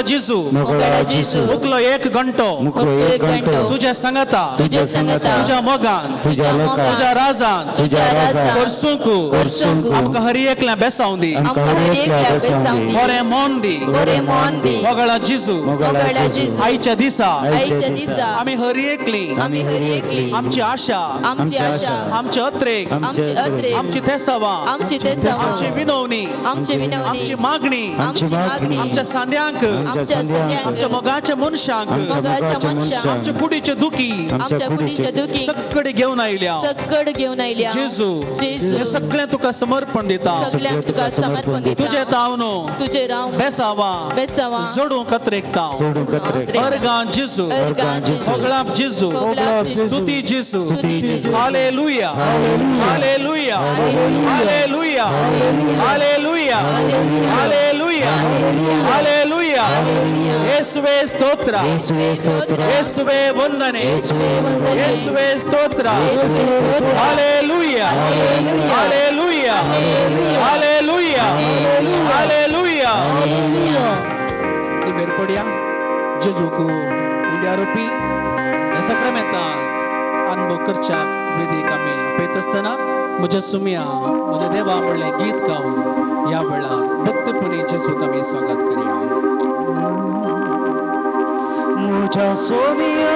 मोगळा जेजू, मोगळा जेजू, मुकलो एक घंटो, मुकलो एक घंटो, तुज्या सांगाता, तुज्या सांगाता, तुज्या मोगान, तुज्या लोकान, तुज्या राजान, तुज्या राजान, कोरसूंक, कोरसूंक, आमकां हर एकल्या बेसावं दी, आमकां हर एकल्या बेसावं दी, बरें मन दी, बरें मन दी, मोगळा जेजू, मोगळा जेजू, आयच्या दिसा, आयच्या दिसा, आमी हर एकली, आमी हर एकली, आमची आशा, आमची आशा, आमचे अत्रेक, आमची अत्रेक, आमची थेसावां, आमची तेसावां, आमची विनवणी, आमची विनवणी, आमची मागणी, आमची मागणी, आमच्या सांद्यांक, आमच्या सांद्यांक, आमच्या मोगाच्या मनशांक, मोगाच्या मनशांक, आमच्या कुडीचे दुखी, आमच्या कुडीचे दुखी, सगळे घेवन आयल्या, सगळं घेवन आयल्या, जेजू, जेजू, हे सगळें तुका समर्पण दिता, सगळ्यांक तुका समर्पण दिता, तुजें तावनो, तुजें राव, बेसावा, बेसावा, जोडूं कत्रेकता, अर्गां जेजू, अर्गां जेजू, मोगळाप जेजू, मोगळाप जेजू, स्तुती जेजू, स्तुती जेजू, hallelujah, hallelujah, hallelujah, hallelujah, hallelujah, hallelujah, येसुवे स्तोत्र, येसुवे वंदने, येसुवे स्तोत्र, हालेलुया, hallelujah, hallelujah, hallelujah. मेरपड्या जेजूक उंड्या रोपी ह्या साक्रामेंतांत अनुभव करच्या वेदीक आमी पळयत आसतना म्हज्या सुमया म्हज्या देवा म्हणलें गीत गावन ह्या वेळार भक्तपणी जेजूक आमी स्वागत करया. म्हज्या सोमिया,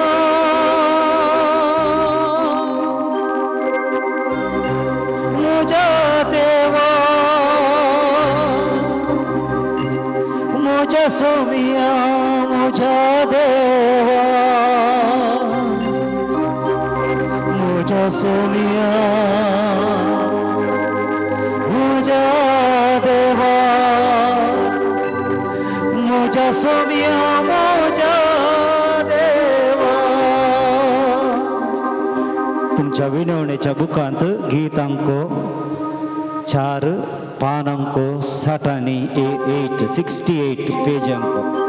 म्हज्या देवा, म्हज्या सोमिया, म्हज्या देवा, म्हज्या सोमिया, म्हज्या देवा, म्हज्या सोमिया, म्हज्या देवा. तुमच्या विनवणेच्या बुकांत गीत अंको 4, पान अंको 60 आनी 8, 68 पेज अंको.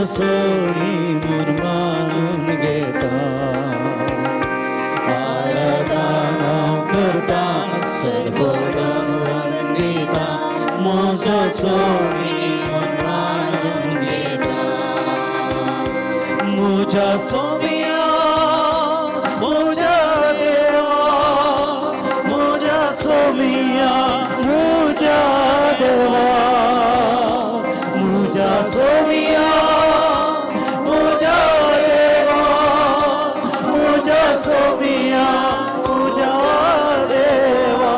सोमी म्हूण मानून घेता आराधना करता सरपडून वंदिता म्हजो सोमी म्हूण मानून घेता म्हज्या सोमिया म्हज्या देवा म्हज्या सोमिया म्हज्या देवा म्हज्या सोमिया म्हज्या देवा म्हज्या सोमिया म्हज्या देवा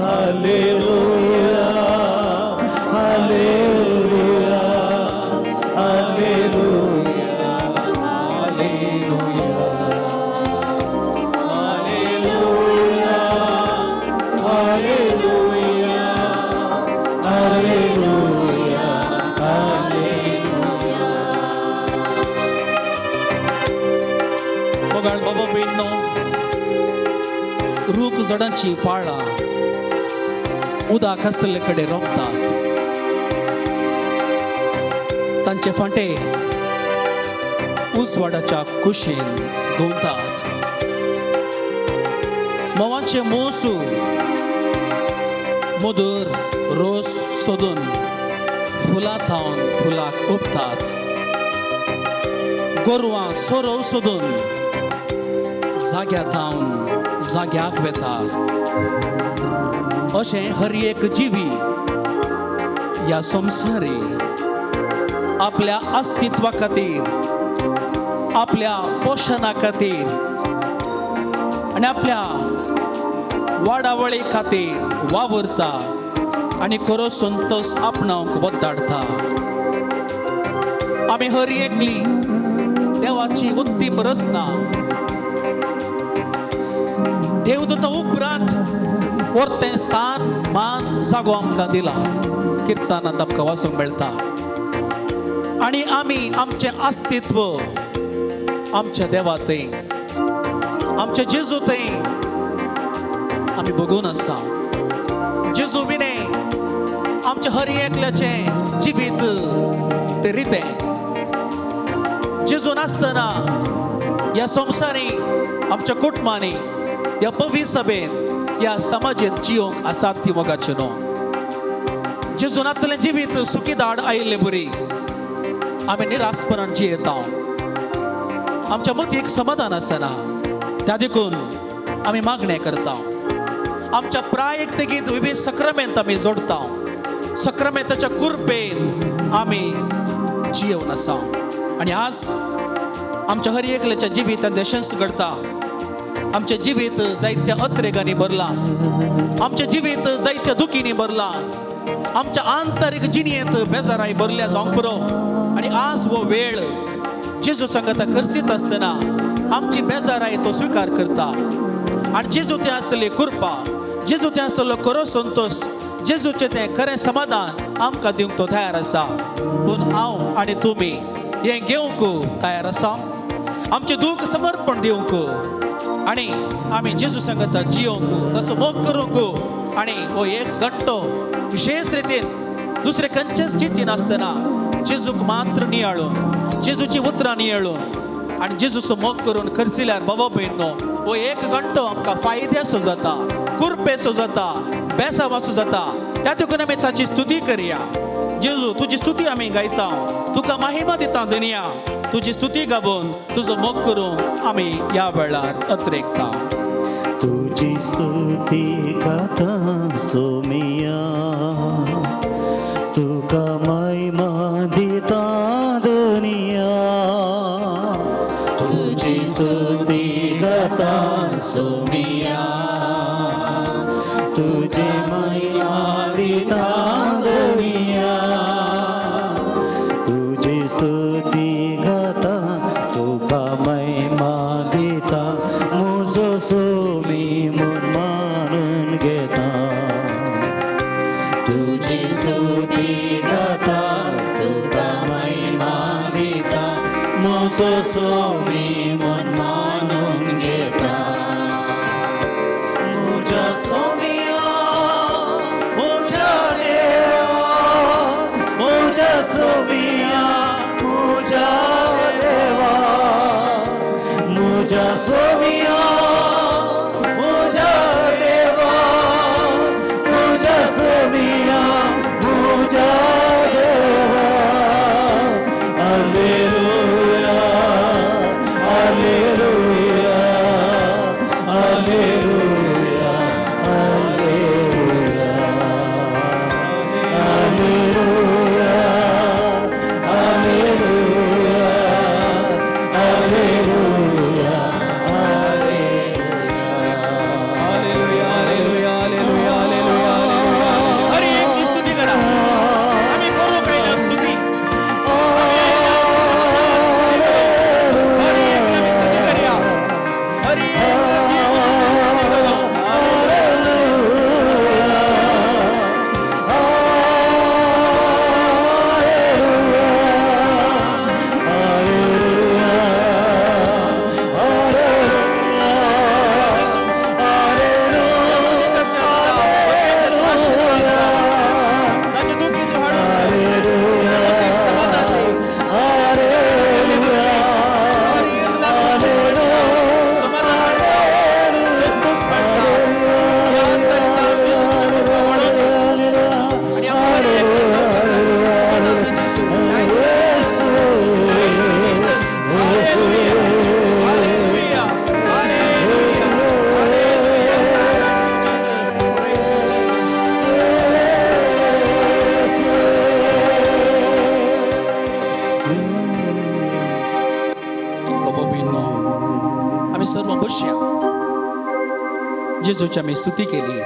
hallelujah hallelujah hallelujah hallelujah hallelujah hallelujah hallelujah hallelujah. मोगाळ बाबा भयणो, रूख झाडांची पाळां उदक आसले कडेन रोमतात. तांचे फांटे उजवाडाच्या कुशीन घुंवतात. म्होंवाचे मोसू मधूर रोस सोदून फुलां थावन फुलाक उपतात. गोरवां सोरोव सोदून जाग्या थावन जाग्याक वेता. अशें हर एक जिवी ह्या संवसारी आपल्या अस्तित्वा खातीर, आपल्या पोशणा खातीर आनी आपल्या वाडावळी खातीर वावुरता आनी खरो संतोश आपणावंक वद्दाडता. आमी हर एकली देवाची उत्तीम रचना. देवदूता उपरांत वरतें स्थान मान जागो आमकां दिला. किर्तनांत आमकां वाचूंक मेळटा. आनी आमी आमचें अस्तित्व आमच्या देवा थंय, आमच्या जेजू थंय आमी बघून आसा. जेजू विणे आमच्या हर एकल्याचें जिवीत तें रितें. जेजू नासतना ह्या संवसारी आमच्या कुटुंबांनी, ह्या पवी सभेन, ह्या समाजेंत जियोंक आसात ती मोगाचें न्हू. जेजू नातलें जिवीत सुखी दाड आयिल्ले बरी आमी निराशपणान जियेता. आमच्या मतीक समाधान आसना. त्या देखून आमी मागणें करता. आमच्या प्रायक तेगीत विवीध सक्रामेंत आमी जोडता. सक्रामेंताच्या कृपेन आमी जियेवन आसा. आनी आज आमच्या हर एकल्याच्या जिवितांत देशेंच घडता. आमचें जिवीत जायत्या अत्रेगांनी भरलां. आमचें जिवीत जायत्या दुखींनी भरलां. आमच्या आंतरीक जिणेंत बेजाराय भरल्या जावंक पुरो. आनी आज हो वेळ जेजू सांगता खर्चीत आसतना आमची बेजाराय तो स्विकार करता. आनी जेजू तें आसतली कृपा, जेजू तें आसतलो खरो संतोश, जेजूचें तें खरें समाधान आमकां दिवंक तो तयार आसा. पूण हांव आनी तुमी हें घेवंक तयार आसा. आमचें दूख समर्पण दिवंक आनी आमी जेजू सांगता जियोंक, तसो मोग करूंक. आनी हो एक घंटो विशेष रितीन दुसरे खंयचेच चिंतीन आसतना जेजूक मात्र नियाळून, जेजूची उतरां नियाळून आनी जेजूचो मोग करून खर्चिल्यार बाबा भयणो हो एक घंटो आमकां फायद्याचो जाता, कुरपेचो जाता, बेसावाचो जाता. त्या देखून आमी ताची स्तुती करया. जेजू तुजी स्तुती आमी गायता, तुका महिमा दिता दुनिया. तुजी स्तुती गाबोवन तुजो मोग करूंक आमी ह्या वेळार अत्रेकता. तुजी स्तुती गाता सोमिया तुका महिमा दिता दुनिया. तुजी स्तुती गाता सोमिया तुझे महिमा दिता दुनिया. तुजी स्तुती गाता तुका महिमा दिता म्हजो सोमी म्हूण मानून घेता. तुजी स्तुती गाता तुका महिमा दिता म्हजो सोमी म्हूण मानून घेता. म्हज्या सोमिया म्हज्या देवा म्हज्या सोमिया जेजूची आमी स्तुती केली,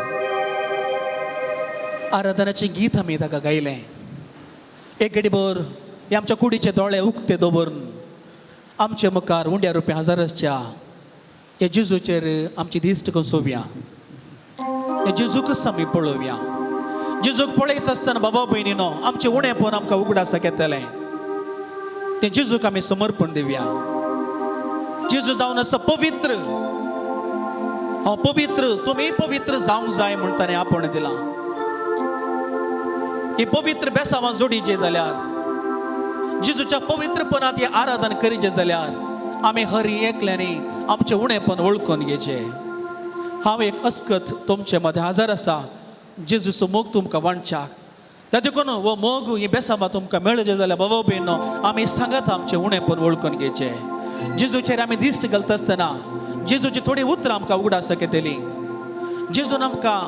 आराधनाचें गीत आमी ताका गायलें. एक घडीभर हे आमच्या कुडीचे दोळे उक्ते दवरून आमचे मुखार उंड्या रुपया हजाराच्या ह्या जेजूचेर आमची दिश्ट कसोवया, ह्या जेजूकच आमी पळोवया. जेजूक पळयत आसतना बाबा भयणीनो आमचें उणेपण आमकां उगडासाक येतलें. तें जेजूक आमी समर्पण दिवया. जेजू जावन आसा पवित्र, हांव पवित्र, तुमी पवित्र जावंक जाय म्हूण ताणें आपोवणें दिलां. ही पवित्र बेसांवां जोडीचे जाल्यार, जेजूच्या पवित्रपणांत हें आराधन करीचे जाल्यार आमी हर एकल्यांनी आमचें उणेपण वळखून घेवचें. हांव एक अस्कत तुमचे मदें हजर आसा जेजूचो मोग तुमकां वांटच्याक. त्या देखून हो मोग ही बेसांवां तुमकां मेळचे जाल्यार बाबा भयणो आमी सांगात आमचें उणेपण वळखून घेवचें. जेजूचेर आमी दिश्ट घालता आसतना जेजूची थोडीं उतरां आमकां उगडासाक येतलीं. जेजून आमकां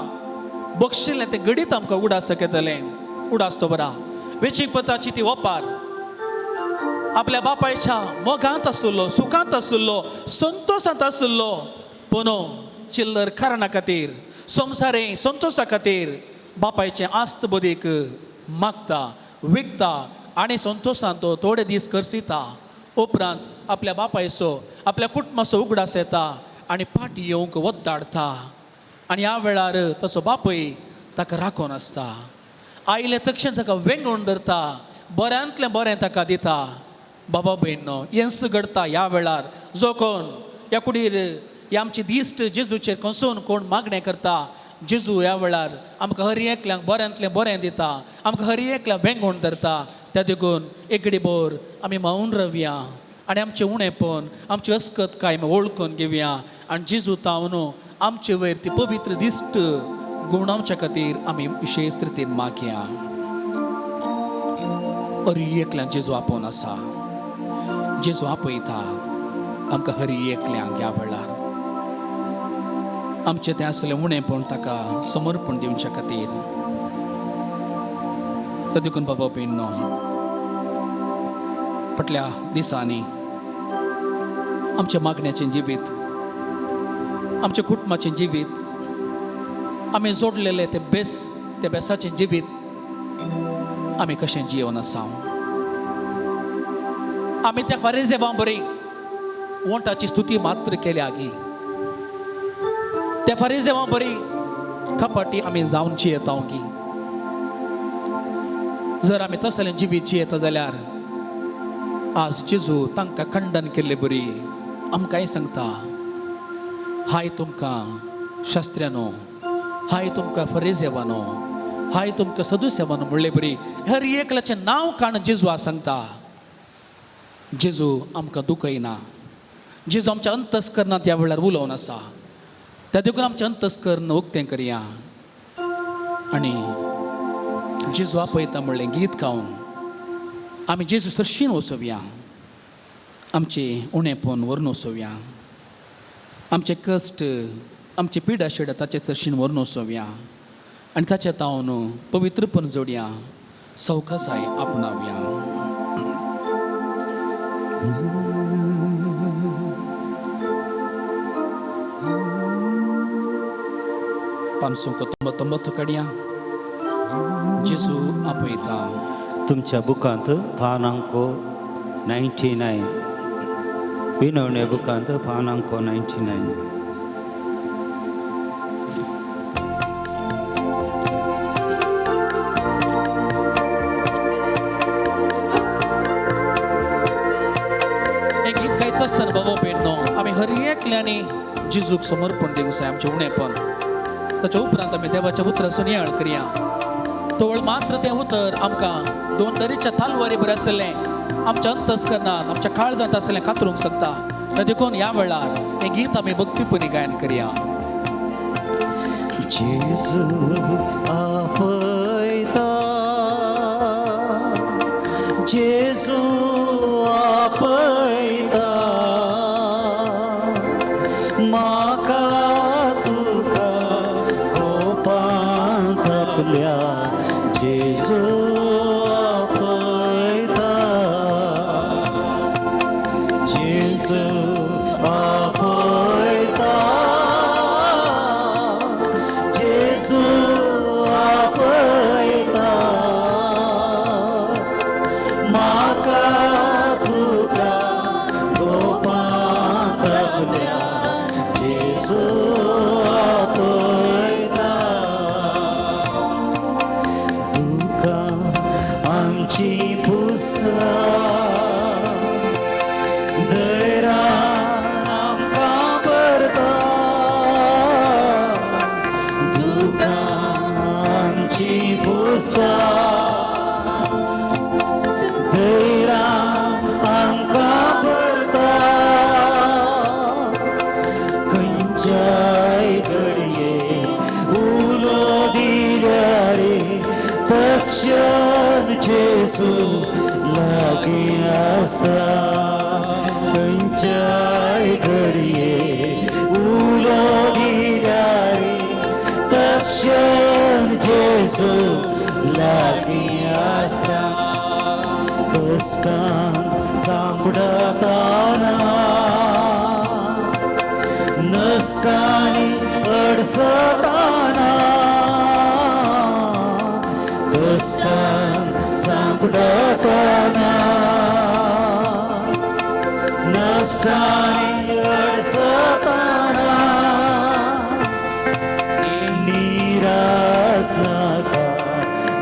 बक्षिल्लें तें घडीत आमकां उगडासाक येतलें. उडास दवरा वेचीक पताची ती ओपार आपल्या बापायच्या मोगांत आसुल्लो, सुखांत आसुल्लो, संतोशांत आसुल्लो, पूण चिल्लर कारणा खातीर, संवसारे संतोशा खातीर बापायचें आस्त बदीक मागता, विकता आनी संतोशान तो थोडे दीस खर्चिता. उपरांत आपल्या बापायचो, आपल्या कुटुंबाचो उगडास येता आनी फाटी येवंक वद्दाडता. आनी ह्या वेळार तसो बापूय ताका राखून आसता. आयले तक्षण ताका वेंगोवन धरता, बऱ्यांतलें बरें ताका दिता. बाबा भयणो हेंच घडता ह्या वेळार. जो कोण ह्या कुडीर ह्या आमची दिश्ट जेजूचेर कंसून कोण मागणें करता, जेजू ह्या वेळार आमकां हर एकल्यांक बऱ्यांतलें बरें दिता, आमकां हर एकल्यांक वेंगोवन धरता. त्या देखून एकडे भर आमी मावन रावया आनी आमचें उणेपण, आमची अस्कत काय आमी वळखून घेवया आनी जेजू तावन आमचे वयर ती पवित्र दिश्ट गुणावच्या खातीर आमी विशेश रितीन मागया. हर एकल्यान जेजू आपोवन आसा, जेजू आपयता आमकां हर एकल्यांक ह्या वेळार आमचें तें आसलें उणेपण ताका समर्पण दिवच्या खातीर. तर देखून बाबा भयणो फाटल्या दिसांनी आमच्या मागण्याचें जिवीत, आमच्या कुटुंबाचें जिवीत, आमी जोडलेलें तें बेस, त्या बेसाचें जिवीत आमी कशें जियोवन आसा. आमी त्या फारीजेवां बरी ओंठाची स्तुती मात्र केल्या गी, त्या फारीजेवां बरी कपाटी आमी जावन जियेता गी. जर आमी तसलें जिवीत जियेता जाल्यार आज जेजू तांकां खंडन केल्ले बरी आमकांय सांगता, हाय तुमकां शास्त्र्यानो, हाय तुमकां फरेजेवानो, हाय तुमकां सदुसेवानो म्हणले बरी हर एकल्याचें नांव काण जेजू आज सांगता. जेजू आमकां दुखयना, जेजू आमच्या अंतस्करणांत ह्या वेळार उलोवन आसा. त्या देखून आमचें अंतस्कर्ण उक्तें करया आनी जेजू आपयता म्हणलें गीत गावन आमी जेजू सरशीन वचोवया, आमचें उणेपण व्हरून वचोवया, आमचे कश्ट, आमचे पिडा शिडा ताचे सरशीन व्हरून वचोवया आनी ताचे तावन पवित्रपण जोडया, सवकासाय आपणावया. पानसोंको तंबो काडया. जेजू आपयता. तुमच्या बुकांत पान अंको 99, विनवणे बुकांत पान अंको 99. हें गीत गायता आसतना बाबा भयणो आमी हर एकल्यांनी जेजूक समर्पण दिवंक जाय आमचें उणेपण. ताच्या उपरांत आमी देवाच्या उतराचो नियाळ करया. तवळ मात्र तें उतर आमकां दोन तरेच्या तालवारी बरें आसलें आमच्या अंतस्करणांत, आमच्या काळजांत आसलें कातरूंक शकता. त्या देखून ह्या वेळार हें गीत आमी भक्तीपणी गायन करया. जेजू आपयता, जेजू आपयता, म्हाका तुका गोपांत आपल्या जेजू आपयता, जेजू आपयता, दुखांची पुसता धैर्यान आमकां भरता दुखांची पुसता धैर्यान आमकां भरता खंयच्याय घडये उलो दिल्यार तक्षण जेजू लागीं आसता खंयच्याय घडये उलो दिल्यार तक्षण जेजू लागीं आसता कश्टान सांपडताना नसकानी अडसताना कश्टान सांपडताना नसकानी अडसताना निराश नाका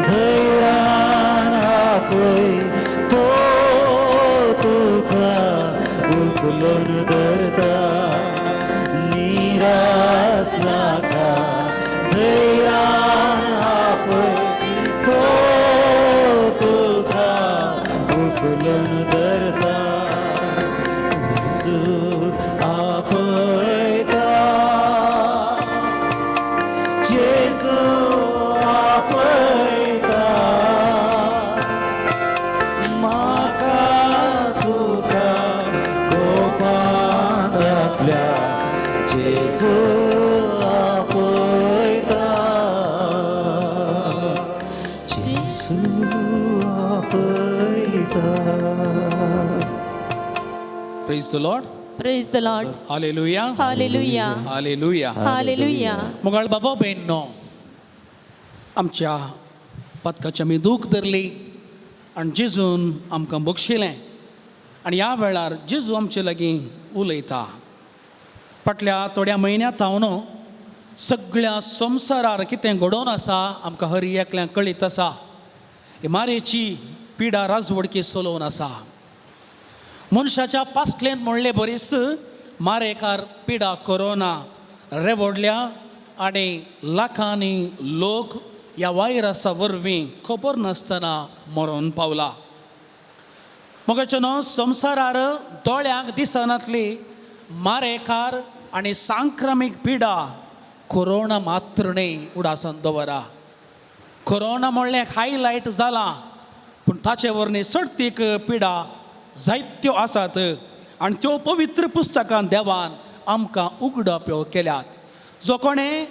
धैर्यान आपय तो तुका उखलून धरता निराश नाका धैर्यान आपय तो तुका उखलून धरता जेजू आपयता जेजू आपयता म्हाका तुका गोपांत आपल्या जेजू आपयता जेजू आपयता. Praise the Lord. Praise the Lord. Hallelujah. Hallelujah. Hallelujah. Hallelujah. मोगाळ बाबा भयणींनो, आमच्या पदकाची आमी दूख धरली आनी जेजून आमकां बक्षिलें आनी ह्या वेळार जेजू आमचे लागीं उलयता. फाटल्या थोड्या म्हयन्या थावन सगळ्या संवसारार कितें घडोवन आसा आमकां हर एकल्याक कळीत आसा. ही मारेची पिडा राजवडकी चलोवन आसा. मनशाच्या पासलेंत म्हणले बरीच मारेकार पिडा कोरोना रेवडल्या आनी लाखांनी लोक ह्या वायरसा वरवीं खबर नासतना मरोन पावला. मोगाचें न्हू, संवसारार दोळ्यांक दिसनातली मारेकार आनी सांक्रमीक पिडा कोरोना मात्र न्हय. उडासान दवरा, कोरोना म्हणलें हायलायट जालां, पूण ताचे वरवीं सडतीक पिडा जायत्यो आसात आनी त्यो पवित्र पुस्तकान देवान आमकां उगडप्यो केल्यात. जो कोणें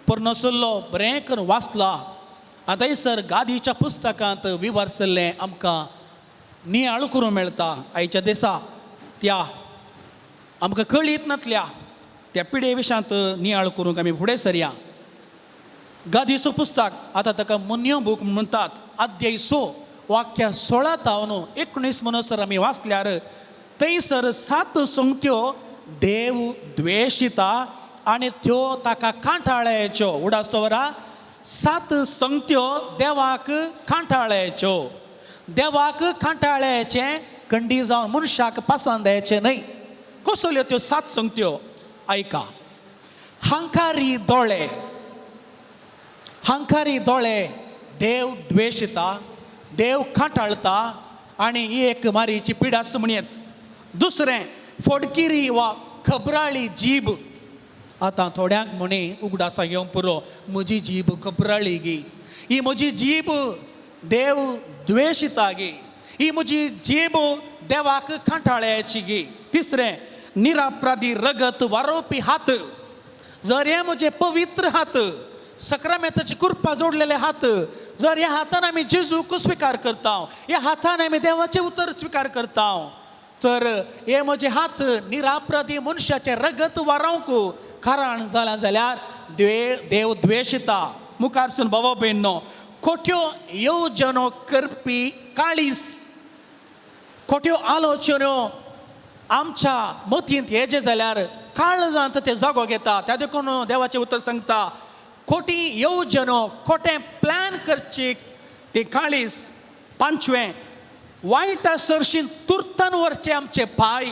परनसुल्लो बरें करून वाचला आनी थंयसर गादीच्या पुस्तकांत विवर्सल्लें आमकां नियाळ करूंक मेळटा. आयच्या दिसा त्या आमकां कळीत नातल्या त्या पिडे विशांत नियाळ करूंक आमी फुडें सरया. गादीचो पुस्तक, आतां ताका मुन्यो बूक म्हणटात, अध्याय 6 वाक्य 16 तावन 19 म्हणसर आमी वाचल्यार थंयसर सात संगत्यो देव द्वेशिता आनी त्यो ताका कांठाळ्याच्यो. उडास दवरा, सात संगत्यो देवाक कांठाळ्याच्यो. देवाक कांठाळ्याचें कंडी जावन मनशाक पसंत द्यायचें न्हय. कसल्यो त्यो सात संगत्यो आयका. हांकारी दोळे. हांकारी दोळे देव द्वेशिता, देव कांटाळता आनी ही एक मारीची पिडास म्हणयत. दुसरें, फोडकिरी वा खबराळी जीब. आतां थोड्यांक म्हणी उगडासा घेवंक पुरो, म्हजी जीब खबराळी गी, ही म्हजी जीब देव द्वेशिता गी, ही म्हजी जीब देवाक कांटाळ्याची गी. तिसरें, निरापराधी रगत वारोवपी हात. जर हे म्हजे पवित्र हात, सक्रामेताची कृपा जोडलेले हात, जर ह्या हातान आमी जेजूक स्विकार करता, ह्या हातान आमी देवाचें उतर स्विकार करता, तर हे म्हजे हात निरापराधी मनशाचें रगत वारोवंक कारण जालां जाल्यार देव द्वेशिता. मुखारसून बाबा भयणो, खोट्यो येवजणो करपी काळीस. खोट्यो आलोचन्यो आमच्या मतींत येजे जाल्यार काळजांत ते जागो घेता. त्या देखून देवाचें उतर सांगता, खोटी येवजणो, खोटें प्लॅन करची ती काळीस. पांचवें, वायटा सरशीन तुर्तान व्हरचे आमचे पांय.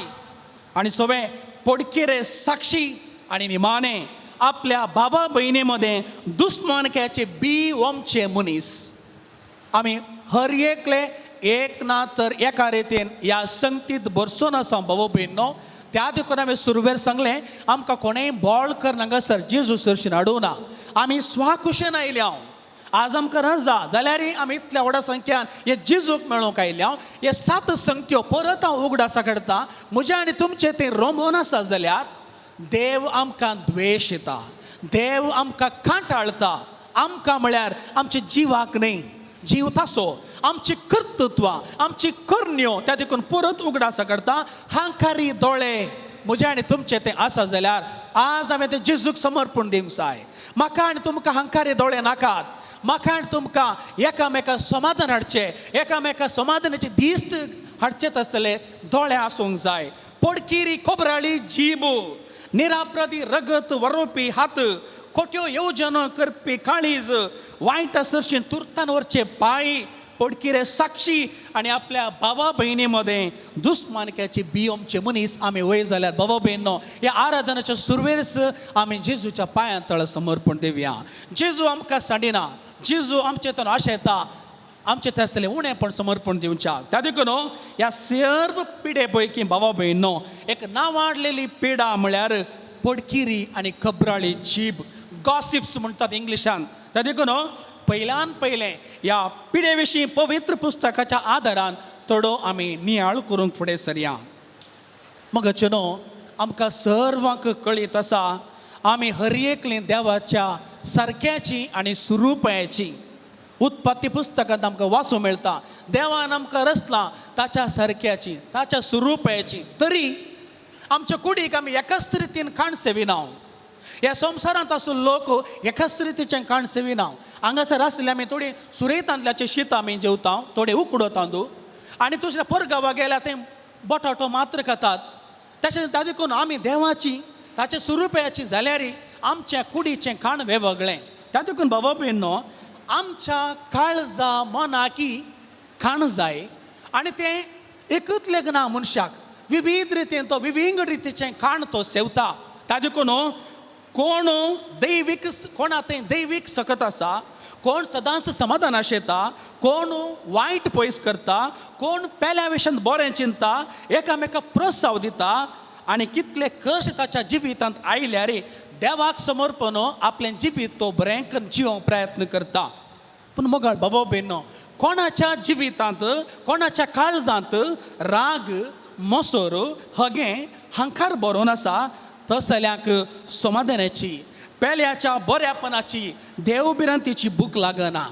आनी सवें, पोडकिरे साक्षी. आनी निमाणें, आपल्या बाबा भयणी मदें दुस्मानक्याचे बी ओमचे मनीस. आमी हर एकले एक ना तर एका रितीन ह्या संगतीत भरसून आसा बाबा भयणो. त्या देखून आमी सुरवेर सांगलें, आमकां कोणेय बोळ करून हांगासर जेजू सरशीन हाडूं ना. आमी स्वाखुशेन आयल्या. हांव आज आमकां रजा जाल्यारय आमी इतल्या व्हडा संख्यान हे जेजूक मेळोवंक आयल्या. हे सात संगत्यो परत हांव उगडासा काडटा. म्हज्या आनी तुमचें तें रोमोन आसा जाल्यार देव आमकां द्वेश येता, देव आमकां कांटाळता. आमकां म्हळ्यार आमच्या जिवाक न्हय, जीव तासो, आमची कर्तृत्वां, आमची करण्यो. त्या देखून परत उगडासा करता, हांकारी दोळे म्हज्या आनी तुमचे तें आसा जाल्यार आज हांवें तें जेजूक समर्पण दिवंक जाय. म्हाका आनी तुमकां हांकारी दोळे नाकात. म्हाका आनी तुमकां एकामेका समाधान हाडचें, एकामेका समाधानाची दिश्ट हाडचेच आसतले दोळे आसूंक जाय. पोडकिरी खोबराळी जीब, निरापराधी रगत वरोवपी हात, खोट्यो येवजणो करपी काळीज, वायट सरशीन तुर्तान व्हरचे पांय, पोडकिरे साक्षी आनी आपल्या भावा भयणी मदें दुस्मानक्याची बियोमचे मनीस आमी वय जाल्यार बाबा भयणो, ह्या आराधनाच्या सुरवेरच आमी जेजूच्या पांयां तळ समर्पण दिवया. जेजू आमकां सांडिना. जेजू आमचे तर आशा येता आमचे थंय आसतलें उणेपण समर्पण दिवच्या. त्या देखून ह्या सर्व पिडे पैकी बाबा भयणो, एक नांवाडलेली पिडा म्हळ्यार पडकिरी आनी खबराळी जीब, गॉसिप्स म्हणटात इंग्लिशान. त्या देखून पयल्यान पयलें ह्या पिडे विशीं पवित्र पुस्तकाच्या आदारान थोडो आमी नियाळ करूंक फुडें सरया. मगचे न्हू, आमकां सर्वांक कळीत आसा, आमी हर एकली देवाच्या सारक्याची आनी सुरुपायाची. उत्पत्ती पुस्तकांत आमकां वाचूंक मेळटा, देवान आमकां रचला ताच्या सारक्याची, ताच्या सुरुपायाची. तरी आमच्या कुडीक आमी एकाच रितीन खाण सेविना. ह्या संवसारांत आसून लोक एकाच रितीचें खाण सेविना. हांगासर आसले आमी थोडी सुरय तांदळाचें शीत आमी जेवता, थोडे उकडो तांदूळ, आनी दुसऱ्या परगांवा गेल्यार ते बटाटो मात्र खातात. तशें त्या देखून आमी देवाची, ताच्या सुरुपायाची जाल्यारय आमच्या कुडीचें खाण वेगवेगळें. त्या देखून बाबा भयणो, आमच्या काळजा मनाकी खाण जाय आनी तें एकूच लेगना. मनशाक विविध रितीन तो विविंगड रितीचें खाण तो सेवता. त्या देखून कोण दैवीक, कोणा तें दैवीक सकत आसा, कोण सदांच समाधान आशेता, कोण वायट पयस करता, कोण पेल्या विशयान बरें चिंता, एकामेका प्रोत्साव दिता आनी कितले कश्ट ताच्या जिवितांत आयल्यार देवाक समर्पण आपलें जिवीत तो बरें करून जिवंक प्रयत्न करता. पूण मोगाळ बाबा भयणो, कोणाच्या जिवितांत, कोणाच्या काळजांत राग, मोसोर, हगें, हांकार बरोवन आसा, तसल्यांक समाधानाची, पेल्याच्या बऱ्यापणाची, देवभिरांतीची भूक लागना.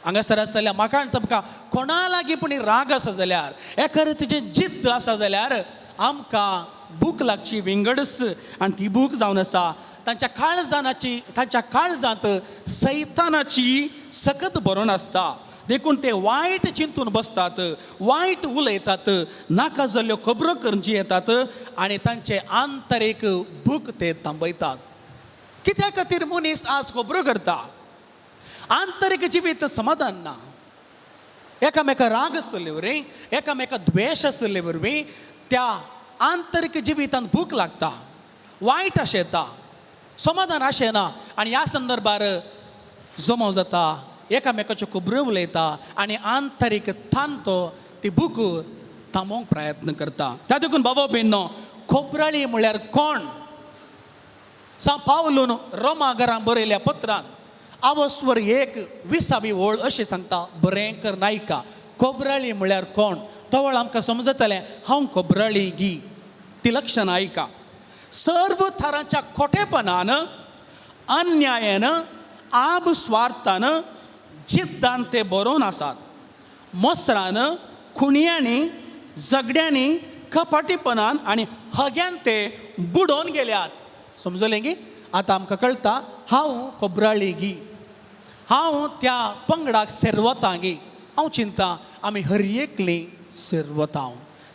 हांगासर आसतल्या म्हाका आनी तुमकां कोणा लागीं पूण राग आसा जाल्यार, एका रितीचें जिद्द आसा जाल्यार आमकां भूक लागची विंगडच आनी ती भूक जावन आसा तांच्या काळजानाची. तांच्या काळजांत सैतानाची सकत भरून आसता. देखून ते वायट चिंतून बसतात, वायट उलयतात, नाका जाल्ल्यो खबरो करून जियेतात आनी तांचे आंतरीक भूक ते थांबयतात. कित्या खातीर मनीस आज खबरो करता? आंतरीक जिवीत समाधान ना. एकामेका राग आसले वरवीं, एकामेका द्वेश आसले वरवीं त्या आंतरीक जिवितांत भूक लागता, वायट आशेता, समाधान आशेना आनी ह्या संदर्भार जमो जाता, एकामेकाच्यो खबरो उलयता आनी आंतरीक तान तो ती भूक थांबोवंक प्रयत्न करता. त्या देखून बाबा भयणो, खोबराळी म्हळ्यार कोण? सां पावलून रोमा घरां बरयल्या पत्रान आवस्वर 1 20वी ओळ अशें सांगता, बरें कर नायका, खोबराळी म्हळ्यार कोण? तवळ आमकां समजतलें हांव खोबराळी गी. ती लक्षणां आयका. सर्व थरांच्या खोटेपणान, अन्यायान, आब स्वार्थान, जिद्दान ते बरोवन आसात. मोसरान, खुणयांनी, झगड्यांनी, कपाटीपणान आनी हग्यान ते बुडोवन गेल्यात. समजलें की आतां आमकां कळटा हांव खोबराळी गी, हांव त्या पंगडाक सेरवता गी? हांव चिंता आमी हर एकली सेरवता.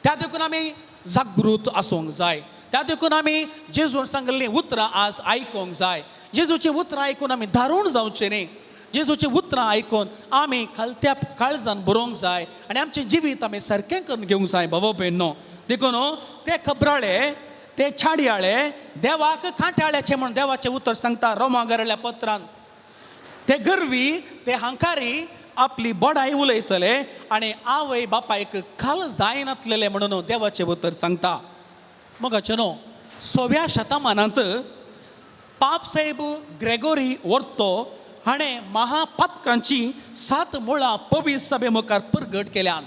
त्या देखून आमी जागृत आसूंक जाय. त्या देखून आमी जेजून सांगिल्लीं उतरां आज आयकूंक जाय. जेजूचीं उतरां आयकून आमी धारून जावचें न्ही. जेजूची उतरां आयकून आमी खालत्या काळजान बरोवंक जाय आनी आमचें जिवीत आमी सारकें करून घेवंक जाय बाबा भयणो. देखून ते खबराळे, ते छाडयाळे देवाक कांट्याळ्याचें म्हूण देवाचें उतर सांगता रोमा घरल्या पत्रान. ते गर्वी, ते हांकारी आपली बडाय उलयतले आनी आवय बापायक खाल जायनातलेले म्हणून देवाचें उतर सांगता. मगाचें न्हू 6व्या शतमानांत पापसाहेब ग्रेगोरी वर्तो हाणें महापातकांची 7 मुळां पवित्र सभे मुखार परगट केल्यान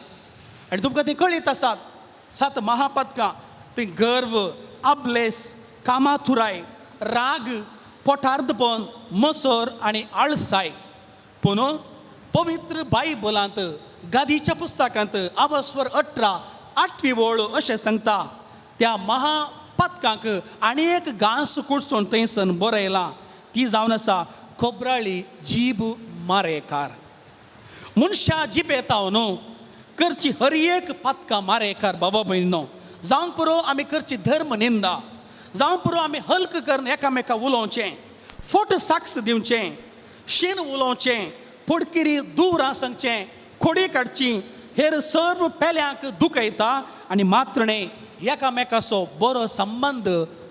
आनी तुमकां ती कळीत आसात. 7 महापातकां ती गर्व, आबलेस, कामाथुराय, राग, पोटार्दपण, मसर आनी आळसाय. पूण पवित्र बायबलांत गादीच्या पुस्तकांत आवस्वर 18 8वी वळ अशें सांगता, त्या महापातकांक आनी एक घांस कुडसून थंयसन बरयलां, ती जावन आसा खोबराळी जीब मारेकार. मनशा जिबेता न्हू करची हर एक पातकां मारेकार बाबा भयणो. जावंक पुरो आमी करची धर्म निंदा, जावंक पुरो आमी हल्क करून एकामेका उलोवचें, फोट साक्स दिवचें, शीण उलोवचें, पोडकिरी दूर सांगचें, खोडी काडची, हेर सर्व पेल्यांक दुखयता आनी मात्र न्हय एकामेकाचो बरो संबंद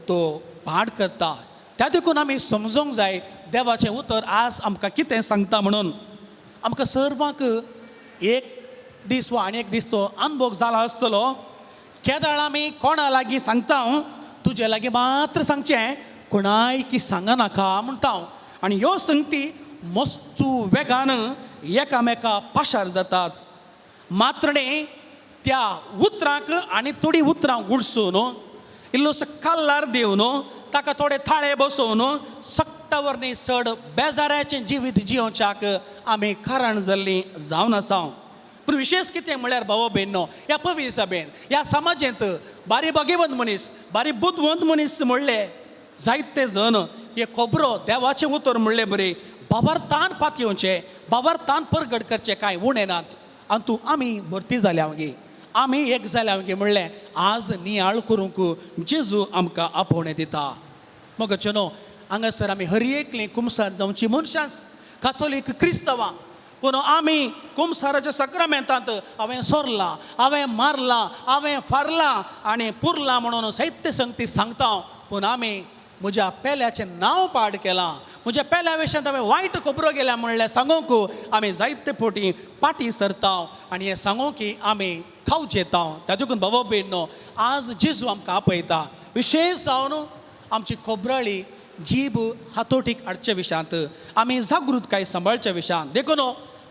तो पाड करता. त्या देखून आमी समजूंक जाय देवाचें उतर आज आमकां कितें सांगता म्हणून. आमकां सर्वांक एक दीस वा आनी एक दीस तो अनभोग जाला आसतलो. केदाळ आमी कोणा लागीं सांगता हांव, तुजे लागीं मात्र सांगचें, कोणाय की सांगनाका म्हणटा हांव. आनी ह्यो संगती मस्तू वेगान एकामेका पाशार जातात. मात्र न्ही त्या उतरांक आनी थोडीं उतरां गुडसून इल्लोसो कल्लार दिवन ताका थोडे थाळे बसोवन सक्ता वरनी चड बेजाराचें जिवीत जियोवच्याक आमी कारण जाल्लीं जावन आसा. पूण विशेश कितें म्हळ्यार भाव भयणो, ह्या पवित्र सभेन ह्या समाजेंत बारी भाग्यवंत मनीस, बारी बुदवंत मनीस म्हणले जायते जण हे खबरो देवाचें उतर म्हणले बरी बाबार तान पातयेवचें, बाबार तान परगट करचें कांय उणें नात. आनी तूं आमी भरती जाल्या गे, आमी एक जाल्या गे म्हणलें आज नियाळ करूंक जेजू आमकां आपोवणें दिता. मग न्हू हांगासर आमी हर एकलीं कुमसार जावची मनशांच, कातोलीक क्रिस्तवां. पूण आमी कुमसाराच्या सक्रामेंतांत हांवें सोरलां, हांवें मारलां, हांवें फारलां आनी पुरलां म्हणून साहित्य संगती सांगता. पूण आमी म्हज्या पेल्याचें नांव पाड केलां, म्हज्या पेल्या विशयांत हांवें वायट खबरो गेल्या म्हणल्यार सांगूंक आमी जायते फावटी पाटी सरता आनी हें सांगूंक की आमी खावचें येता. ताजे बाबा भयणो आज जेजू आमकां आपयता, विशेश जावन आमची खोबराळी जीब हातोटीक हाडच्या विशयांत आमी जागृतकाय सांबाळच्या विशयांत. देखून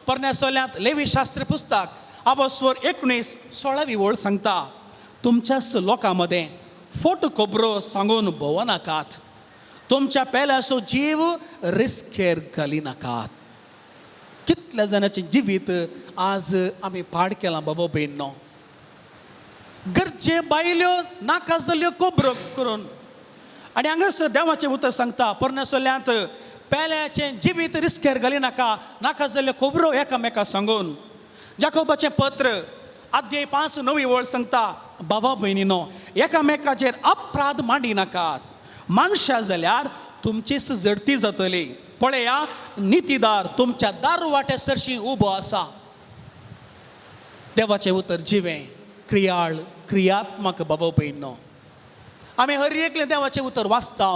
पोरण्या सोल्यांत लेवी शास्त्र पुस्तक आवस्वर 19 16वी वळ सांगता, तुमच्याच लोकां मदें फोट खबरो सांगून भोवनाकात, तुमच्या पेल्याचो जीव रिस्केर घालिनाकात. कितल्या जाणाचें जिवीत आज आमी पाड केलां बाबा भयणो. गरजे बायल्यो नाका जाल्ल्यो खबरो करून. आनी हांगासर देवाचें उतर सांगता पोरण्या सोल्यांत पेल्याचें जिवीत रिस्केर घालिनाका, नाका जाल्ल्यो खबरो एकामेका सांगून. जाकोबाचें पत्र अध्याय 5 9वी वळ सांगता, बाबा भयणीनो एकामेकाचेर अपराध मांडिनाकात, मानशां जाल्यार तुमचीच जडती जातली. पळया नितीदार तुमच्या दारवाट्या सरशी उबो आसा. देवाचें उतर जिवें, क्रियाळ, क्रियात्मक बाबा भयणो. आमी हर एकलें देवाचें उतर वाचता,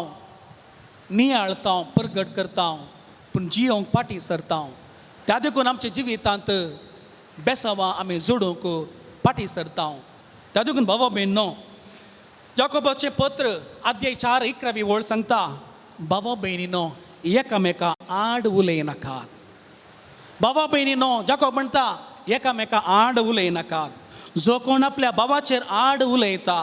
नियाळता, परगट करता, पूण जियोंक पाटी सरता. त्या देखून आमच्या जिवितांत बेसावां आमी जोडूंक पाटी सरता. त्या देखून बाबा भयणो जाकोबाचें पत्र अध्याय 4 11वी वळ सांगता, बाबा भयणीनो एकामेका आड उलयनाकात. बाबा भयणीनो जाकोब म्हणटा एकामेका आड उलयनाकात. जो कोण आपल्या बाबाचेर आड उलयता,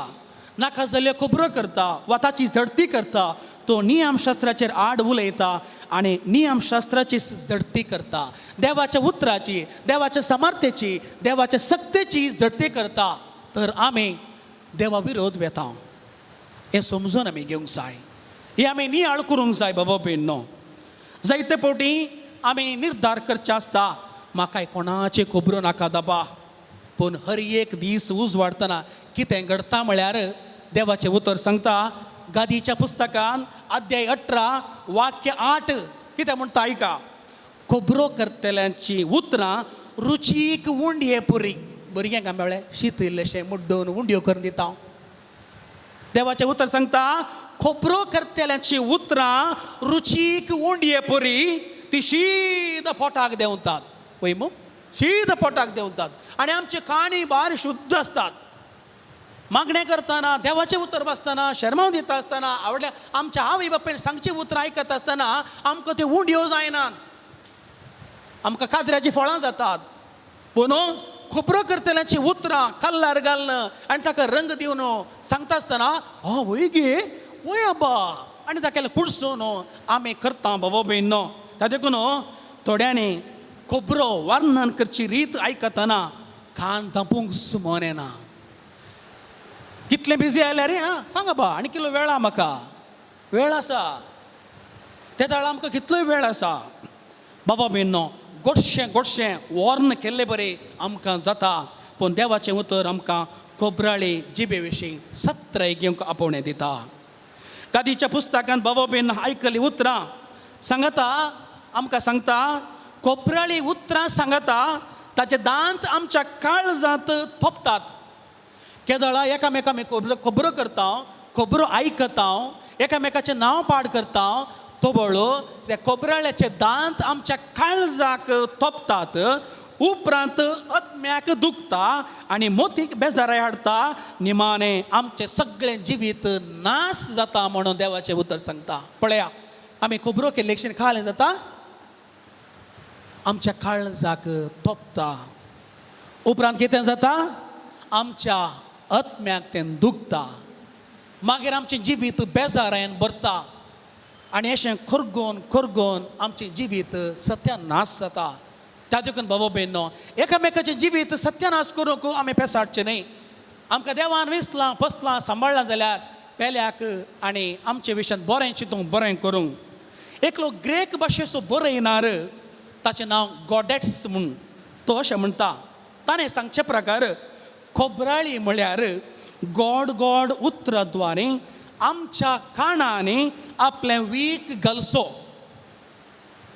नाका जाल्ल्यो खबरो करता वा ताची झडती करता, तो नियमशास्त्राचेर आड उलयता आनी नियमशास्त्राची झडती करता. देवाच्या उतराची, देवाच्या समर्थेची, देवाच्या सक्तेची झडती करता. तर आमी देवा विरोध वेता हें समजून आमी घेवंक जाय, हें आमी नियाळ करूंक जाय बाबा भयणो. जायते फावटी आमी निर्धार करचे आसता, म्हाका कोणाची खबरो नाका दाबा. पूण हर एक दीस उजवाडतना कितें घडटा म्हळ्यार देवाचें उतर सांगता गादीच्या पुस्तकान अध्याय 18 वाक्य 8 कितें म्हणटा आयका, खबरो करतल्यांची उतरां रुचीक उंडये पुरी. भुरग्यांक मेळ्ळें शीत इल्लेशें मुड्डोवन उंडयो करून दिता. देवाचें उतर सांगता खबरो करतल्यांची उतरां रुचीक उंडये पुरी, ती शीद पोटाक देंवतात. वय मू, शीद पोटाक देंवतात आनी आमची काणी भार शुद्ध आसतात. मागणें करतना, देवाचें उतर वाचतना, शर्मांव दिता आसतना, आवडल्या आमच्या आवय बापायन सांगची उतरां आयकत आसतना आमकां त्यो उंडयो जायनात, आमकां काजऱ्याचीं फळां जातात. पूण खबरो करतल्यांची उतरां कल्लार घालून आनी ताका रंग दिवन सांगता आसतना हय वय गे, वय आबा, आनी ताका कुडसून आमी करता बाबा भयणो. ता देखून थोड्यांनी खबरो वर्णन करची रीत आयकतना कान धांपूंक सुमन येना. कितलें बिजी आयल्यार रे, आं सांग आबा आनी कितलो वेळ आहा म्हाका, वेळ आसा ते दाळ आमकां कितलोय वेळ आसा. बाबा भयणो, गोडशें गोडशें वॉर्न केल्ले बरें आमकां जाता, पूण देवाचें उतर आमकां खोबराळी जिबे विशीं सत्राय घेवंक आपोवणें दिता. गादीच्या पुस्तकांत बाबा भयण आयकल्लीं उतरां सांगता, आमकां सांगता खोबराळी उतरां सांगता, ताचे दांत आमच्या काळजांत थोपतात. केदळा एकामेका आमी खबरो करता, खबरो आयकता, एकामेकाचें नांव पाड करता, तोबळो त्या खोबराळ्याचे दांत आमच्या काळजाक तोपतात. उपरांत आत्म्याक दुखता आनी मोतीक बेजाराय हाडटा. निमाणें आमचें सगळें जिवीत नाश जाता म्हणून देवाचें उतर सांगता. पळया आमी खबरो केल्ले क्षण खालें जाता, आमच्या काळजाक तोपता. उपरांत कितें जाता, आमच्या आत्म्याक तें दुखता. मागीर आमचें जिवीत बेजारायन भरता आनी अशें खरगोन खरगोन आमचें जिवीत सत्यानाश जाता. त्या देखून बाबा भयणो, एकामेकाचें जिवीत सत्यानाश करूंक आमी पेसाडचें न्हय. आमकां देवान विसलां पसलां सांबाळ्ळां जाल्यार पेल्याक आनी आमचे विशयान बरें चिंतूंक बरें करूंक. एकलो ग्रेक भाशेचो बरयणार, ताचें नांव गॉडेट्स म्हूण, तो अशें म्हणटा. ताणें सांगचे प्रकार खोबराळी म्हळ्यार गोड गोड उतराद्वारे आमच्या काणांनी आपलें वीक घालचो.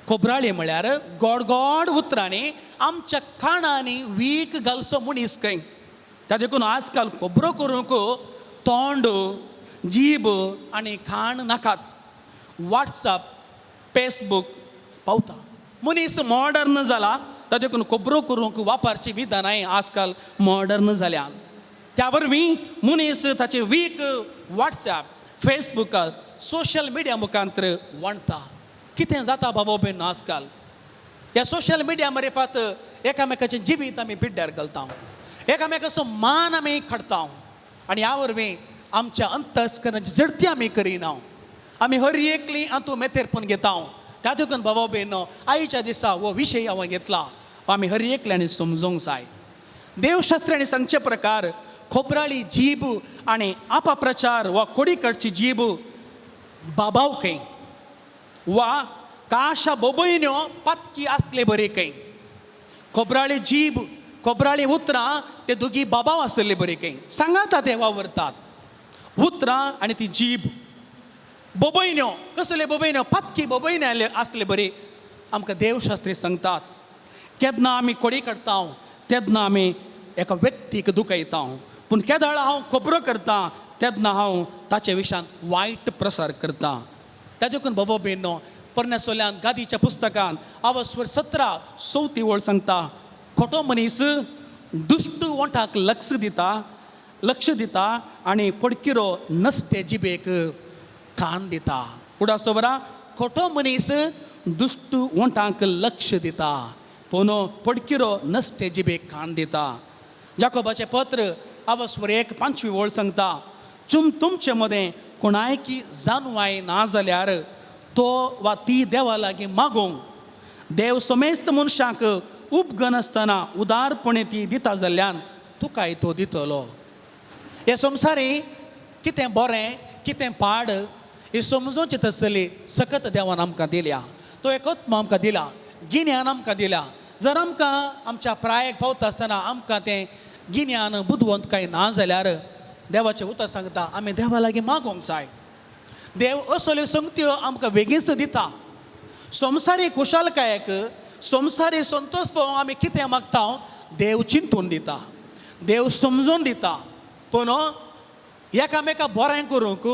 खोबराळी म्हळ्यार गोड गोड उतरांनी आमच्या काणांनी वीक घालचो मनीस खंय. त्या देखून आजकाल खबरो करूंक तोंड, जीब आनी खाण नाकात. वॉट्सएप, फेसबूक पावता. मनीस मॉडर्न जाला, त्या देखून खबरो करूंक वापरची विधानांय आजकाल मॉडर्न जाल्या. त्या वरवीं मनीस ताचे वीक वॉट्सएप, फेसबुकार, सोशल मिडिया मुखांतर वांटता. कितें जाता बाबा भयण आजकाल ह्या सोशल मिडिया मार्फत एकामेकाचें जिवीत आमी पिड्ड्यार घालता, एकामेकाचो मान आमी काडटा आनी ह्या वरवीं आमच्या अंतस्करणाची झडती आमी करिना. आमी हर एकली हातूंत मेतेरपण घेता. त्या देखून बाबा भयण, आयच्या दिसा हो विशय हांवें घेतला, आमी हर एकल्यानी समजूंक जाय. देवशास्त्रांनी सांगचे प्रकार खोबराळी जीब आनी आपाप्रचार वा कोडीकडची जीब बाबाव खंय वा काशा बोबयन्यो पातकी आसले बरी खंय. खोबराळी जीब, खोबराळी उतरां ते दोगी बाबाव आसले बरी खंय. सांगाता ते वावरतात उतरां आनी ती जीब. बोबयन्यो कसले बोबयन्यो, पातकी बोबयन्यो आसले बरी आमकां देवशास्त्री सांगतात. केन्ना आमी कोडी काडटा तेन्ना आमी एका व्यक्तीक दुखयता, पूण केदाळ हांव खबरो करता तेन्ना हांव ताचे विशयान वायट प्रसार करता. त्या देखून बाबा भयणो, पोरण्या सोल्यान गादीच्या पुस्तकान आवस्वर 17 चवथी वळ सांगता, खोटो मनीस दुश्ट वोंठाक लक्ष दिता आनी पडकिरो नस्ते जिबेक कान दिता. उडास बरा, खोटो मनीस दुश्ट वोंठाक लक्ष दिता, पूण पडकिरो नस्ते जिबेक कान दिता. जाकोबाचें पत्र आवस्वर 1 5वी वळ सांगता, तुमचे मदें कोणायकी जानवाय ना जाल्यार तो वा ती देवा लागीं मागूंक. देव समेस्त मनशांक उपगनासतना उदारपणे ती दिता जाल्ल्यान तुकाय तो दितलो. हे संवसारी कितें बरें कितें पाड ही समजोवची तसली सकत देवान आमकां दिल्या. तो एक आत्मा आमकां दिला, गिन्यान आमकां दिला. जर आमकां आमच्या प्रायेक पावता आसतना आमकां तें गिन्यान बुदवंतकाय ना जाल्यार देवाचें उतर सांगता आमी देवा लागीं मागोंक जाय. देव असल्यो संगत्यो आमकां वेगींच दिता. संवसारी खुशालकायेक, संवसारी संतोश पळोवंक आमी कितें मागता, देव चिंतून दिता, देव समजून दिता. पूण एकामेका बरें करूंक,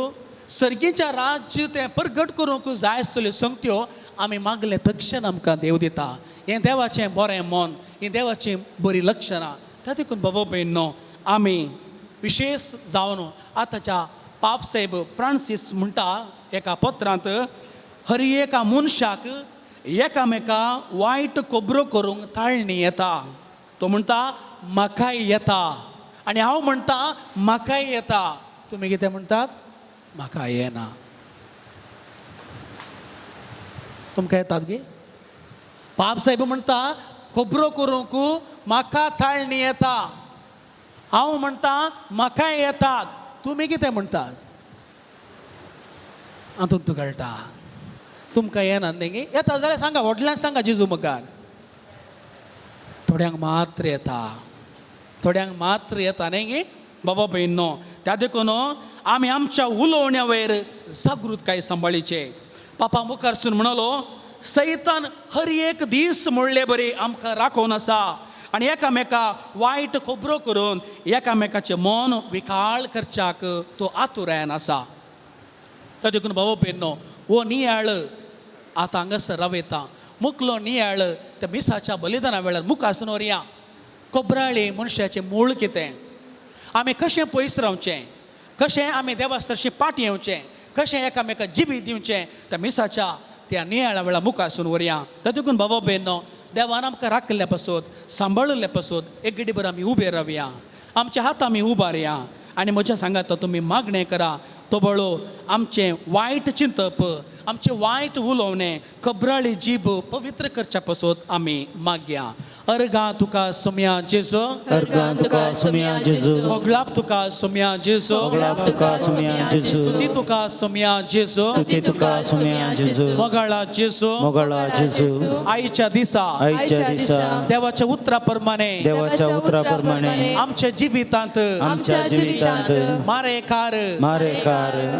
सर्गीच्या राज्य तें परगट करूंक जाय आसतल्यो संगत्यो आमी मागले तक्षण आमकां देव दिता. हें देवाचें बरें मन, हीं देवाचीं बरीं लक्षणां. त्या देखून बाबा भयणो, आमी विशेश जावन आतांच्या पाप साहेब फ्रांसीस म्हणटा एका पत्रांत, हर एका मनशाक एकामेका वायट खबरो करूंक ताळणी येता. तो म्हणटा म्हाकाय येता, आनी हांव म्हणटा म्हाकाय येता. तुमी कितें म्हणटात? म्हाका येना. तुमकां येतात गे? पाप साहेब म्हणटा खबरो करूंक म्हाका ताळणी येता, हांव म्हणटा म्हाकाय येतात. तुमी कितें म्हणटात? हातूंत कळटा तुमकां येना न्ही गे? येता जाल्यार सांगा, व्हडल्यान सांगा जेजू मुखार. थोड्यांक मात्र येता, थोड्यांक मात्र येता न्ही गे बाबा भयणो? त्या देखून आमी आमच्या उलोवण्या वयर जागृतकाय सांबाळीचे. पापा मुखारसून म्हणलो, सैतान हर एक दीस म्हणले बरी आमकां राखोवन आसा आनी एकामेका वायट खबरो करून एकामेकाचें मन विकाळ करच्याक तो आतुरायन आसा. त्या देखून बाबा भयणो, हो नियाळ आतां हांगासर रावयता. मुकलो नियाळ त्या मिसाच्या बलिदाना वेळार मुखार व्हरया. कोबराळी मनशाचें मूळ कितें, आमी कशें पयस रावचें, कशें आमी देवासरशी पाट येवचें, कशें एकामेका जिबी दिवचें, त्या मिसाच्या त्या नियाळा वेळार मुखारसून व्हरया. त्या देखून बाबा भयणो, देवान आमकां राखिल्ल्या पासत, सांबाळिल्ल्या पासत एक घडीभर आमी उबे रावया, आमच्या हात आमी उबारया आनी म्हज्या सांगात तुमी मागणें करा. तो बळो आमचें वायट चिंतप, आमचें वायट उलोवणें, खबराळी जीब पवित्र करच्या पासत आमी मागया. अर्गां तुका सोम्या जेजू, अर्गां तुका सोम्या जेजू, मोगलाप तुका सोम्या जेजू, मोगलाप तुका सोम्या जेजू, स्तुती तुका सोम्या जेजू, स्तुती तुका सोम्या जेजू, मोगाळा जेजू, मोगाळा जेजू. आयच्या दिसा आयच्या दिसा देवाच्या उतरा प्रमाणे, देवाच्या उतरा प्रमाणे आमच्या जिवितांत आमच्या जिवितांत मारेकार मारेकार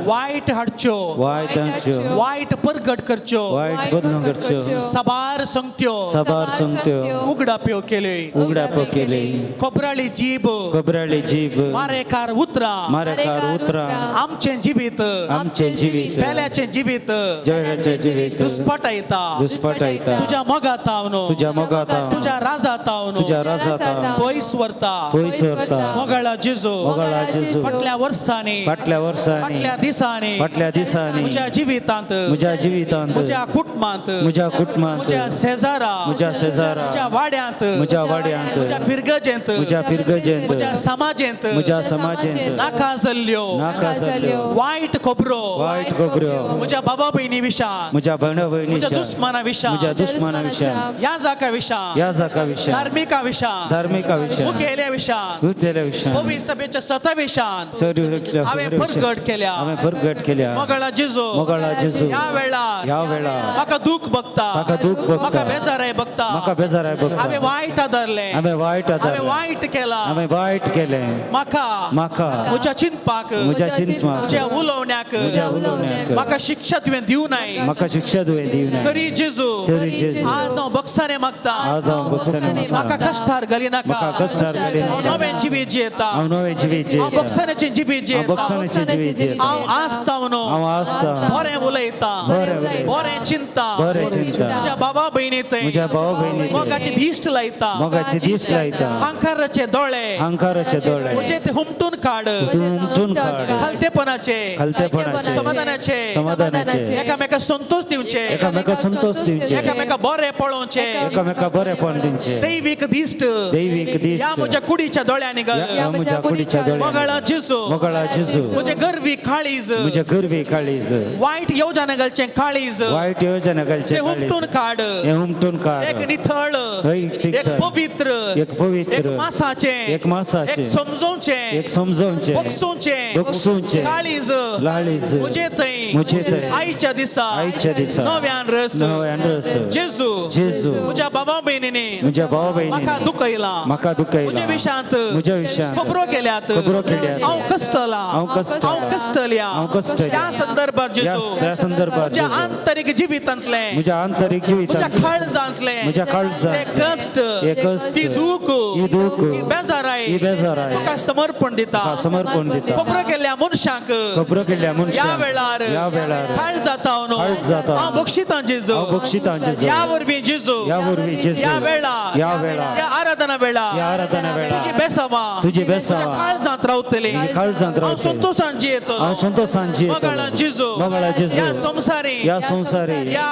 वायट हाडच्यो, वायट हाडच्यो, वायट परगट करच्यो, वायट बदलून करच्यो, सबार संगत्यो सबार संगत्यो उगडाप्यो केल्यो, उगडापो केले, खोबराळी जीब, खोबराळी जीब, मारेकार उतरां मारेकार उतरां आमचें जिवीत, आमचें जिवीत, पेल्याचें जिवीत जळ्याचें जिवीत दुस्पटायता, दुस्पटायता, तुज्या मोगातावन, तुज्या मोगातावन, तुज्या राजातावन, तुज्या राजातावन पयस व्हरता, पयस व्हरता. मोगाळा जेजू, मोगाळा जेजू, फाटल्या वर्सांनी, फाटल्या वर्सांनी, फाटल्या दिसांनी, फाटल्या दिसांनी म्हज्या जिवितांत, म्हज्या जिवितांत, म्हज्या कुटुंबांत, म्हज्या कुटुंबांत, म्हज्या शेजारा, म्हज्या शेजारा, म्हज्या वाड्यांत, म्हज्या वाड्यांत, म्हज्या फिरगजेंत, म्हज्या फिरगजेंत, म्हज्या समाजेंत, म्हज्या समाजेंत नाका जाल्ल्यो नाका जाल्ल्यो वायट खबरो, वायट खबऱ्यो म्हज्या बाबा भयणी विशां, म्हज्या भयणा म्हज्या भयणीच्या, दुस्माना विशां, म्हज्या दुस्माना विशां, याजाका विशां, याजाका विशां, धार्मिका विशां, धार्मिका विशां, मुखेल्या विशां, मुखेल्या विशां, पवी सभेच्या सता विशां हांवें परगट केल्या, हांवें परगट केल्या. मोगाळा जेजू, मोगाळा जेजू, ह्या वेळार ह्या वेळार म्हाका दूख बघता, म्हाका दूख भोगता, म्हाका बेजाराय बघता, म्हाका बेजाराय भोगता, हांवें वायट आदारलें, हांवें वायट हांवें आदारलें, वायट केलां, हांवें वायट केलें, म्हाका म्हाका म्हज्या चिंतपाक, म्हज्या चिंतपाक, म्हज्या उलोवण्याक, म्हज्या उलोवण्याक म्हाका शिक्षा तुवें दिवं नाय, म्हाका शिक्षा तुवें दिवं नाय, तरी जेजू, तरी जेजू, आज हांव बक्षाने मागता, आज हांव बक्षाने मागता, म्हाका कश्टार घालिनाका, म्हाका कश्टार घालिनाका, हांव नवें जिवीत जियेता, हांव नवें जिवीत हांव जियेता, बक्षाण्याचें जिवीत हांव जियेता, बक्षाण्याचें जिवीत जियेता, हांव आसता म्हणून हांव आसता बरें उलयता, बरें उलयता, बरें चिंता, बरें चिंता, म्हज्या बाबा भयणी थंय म्हज्या भाव भयणी मोगाची दिश्ट लायता, मोगाची दीस लायता, हांकाराचे दोळे अहंकाराचे दोळे म्हजे ते हुमटून काड, तूं हुमटून काड, खालतेपणाचे, खालतेपणाचे, समाधानाचे, समाधानाचे, एकामेका संतोष दिवचे, एकामेका संतोष दिवचे, एकामेका बरें पळोवचे, एकामेका बरेपण दिवचे, दैवीक दिश्ट दैवीक दीस ह्या म्हज्या कुडीच्या दोळ्यांनी घाल, ह्या म्हज्या कुडीच्या दोळ्यांनी मोगाळा जेजू, मोगाळा जेजू, म्हजे गर्वी काळीज, म्हज्या गर्वी काळीज, वायट येवजण घालचें काळीज, वायट योजना घालचें ते हुमटून काड, हें हुमटून काड, एक निथळ, एक एक निथळ, पवित्र, एक पवित्र, एक मासाचें, एक मासाचें, एक समजोवचें, एक समजोवचें, बक्षोवचें, बक्षोवचें, काळीज, काळीज, म्हजे थंय, म्हजे थंय, आयच्या दिसा, आयच्या दिसा, नव्यान रस, नव्यान रस, जेजू, जेजू, म्हज्या बाबा भयणींनी, म्हज्या भाव भयणींनी, म्हाका दुखयलां, म्हाका दुखयलां, म्हज्या विशांत, म्हज्या विशांत, खबरो केल्यात, खबरो केल्यात, हांव कश्टलां, हांव कश्टलां, हांव कश्टल्या हांव कश्टल्या. त्या संदर्भात जेजू त्या संदर्भात म्हज्या जेजू. आंतरीक जिवितांतलें म्हज्या आंतरीक म्हज्या जिवितांतलें काळजांतलें म्हज्या काळजांतलें ते कश्ट हे कश्ट ती दूख ही दूख ही बेजाराय ही बेजाराय तुका समर्पण दिता तुका समर्पण दिता. खबरो केल्ल्या मनशांक खबरो केल्ल्या ह्या मनशांक वेळार ह्या वेळार काळजांत काळजांत हांव बक्षितां जेजू हांव बक्षितां जेजू. ह्या वरवीं जेजू ह्या वरवीं जेजू ह्या वेळार ह्या वेळार ह्या आराधना वेळार ह्या आराधना वेळार तुजी बेसावां तुजी म्हज्या बेसावां काळजांत रावतली तुज्या काळजांत हांव रावतली. संतोशान जियेतलो हांव संतोशान जियेतलो. मोगाळा जेजू मोगाळा जेजू. ह्या संवसारी ह्या संवसारी ह्या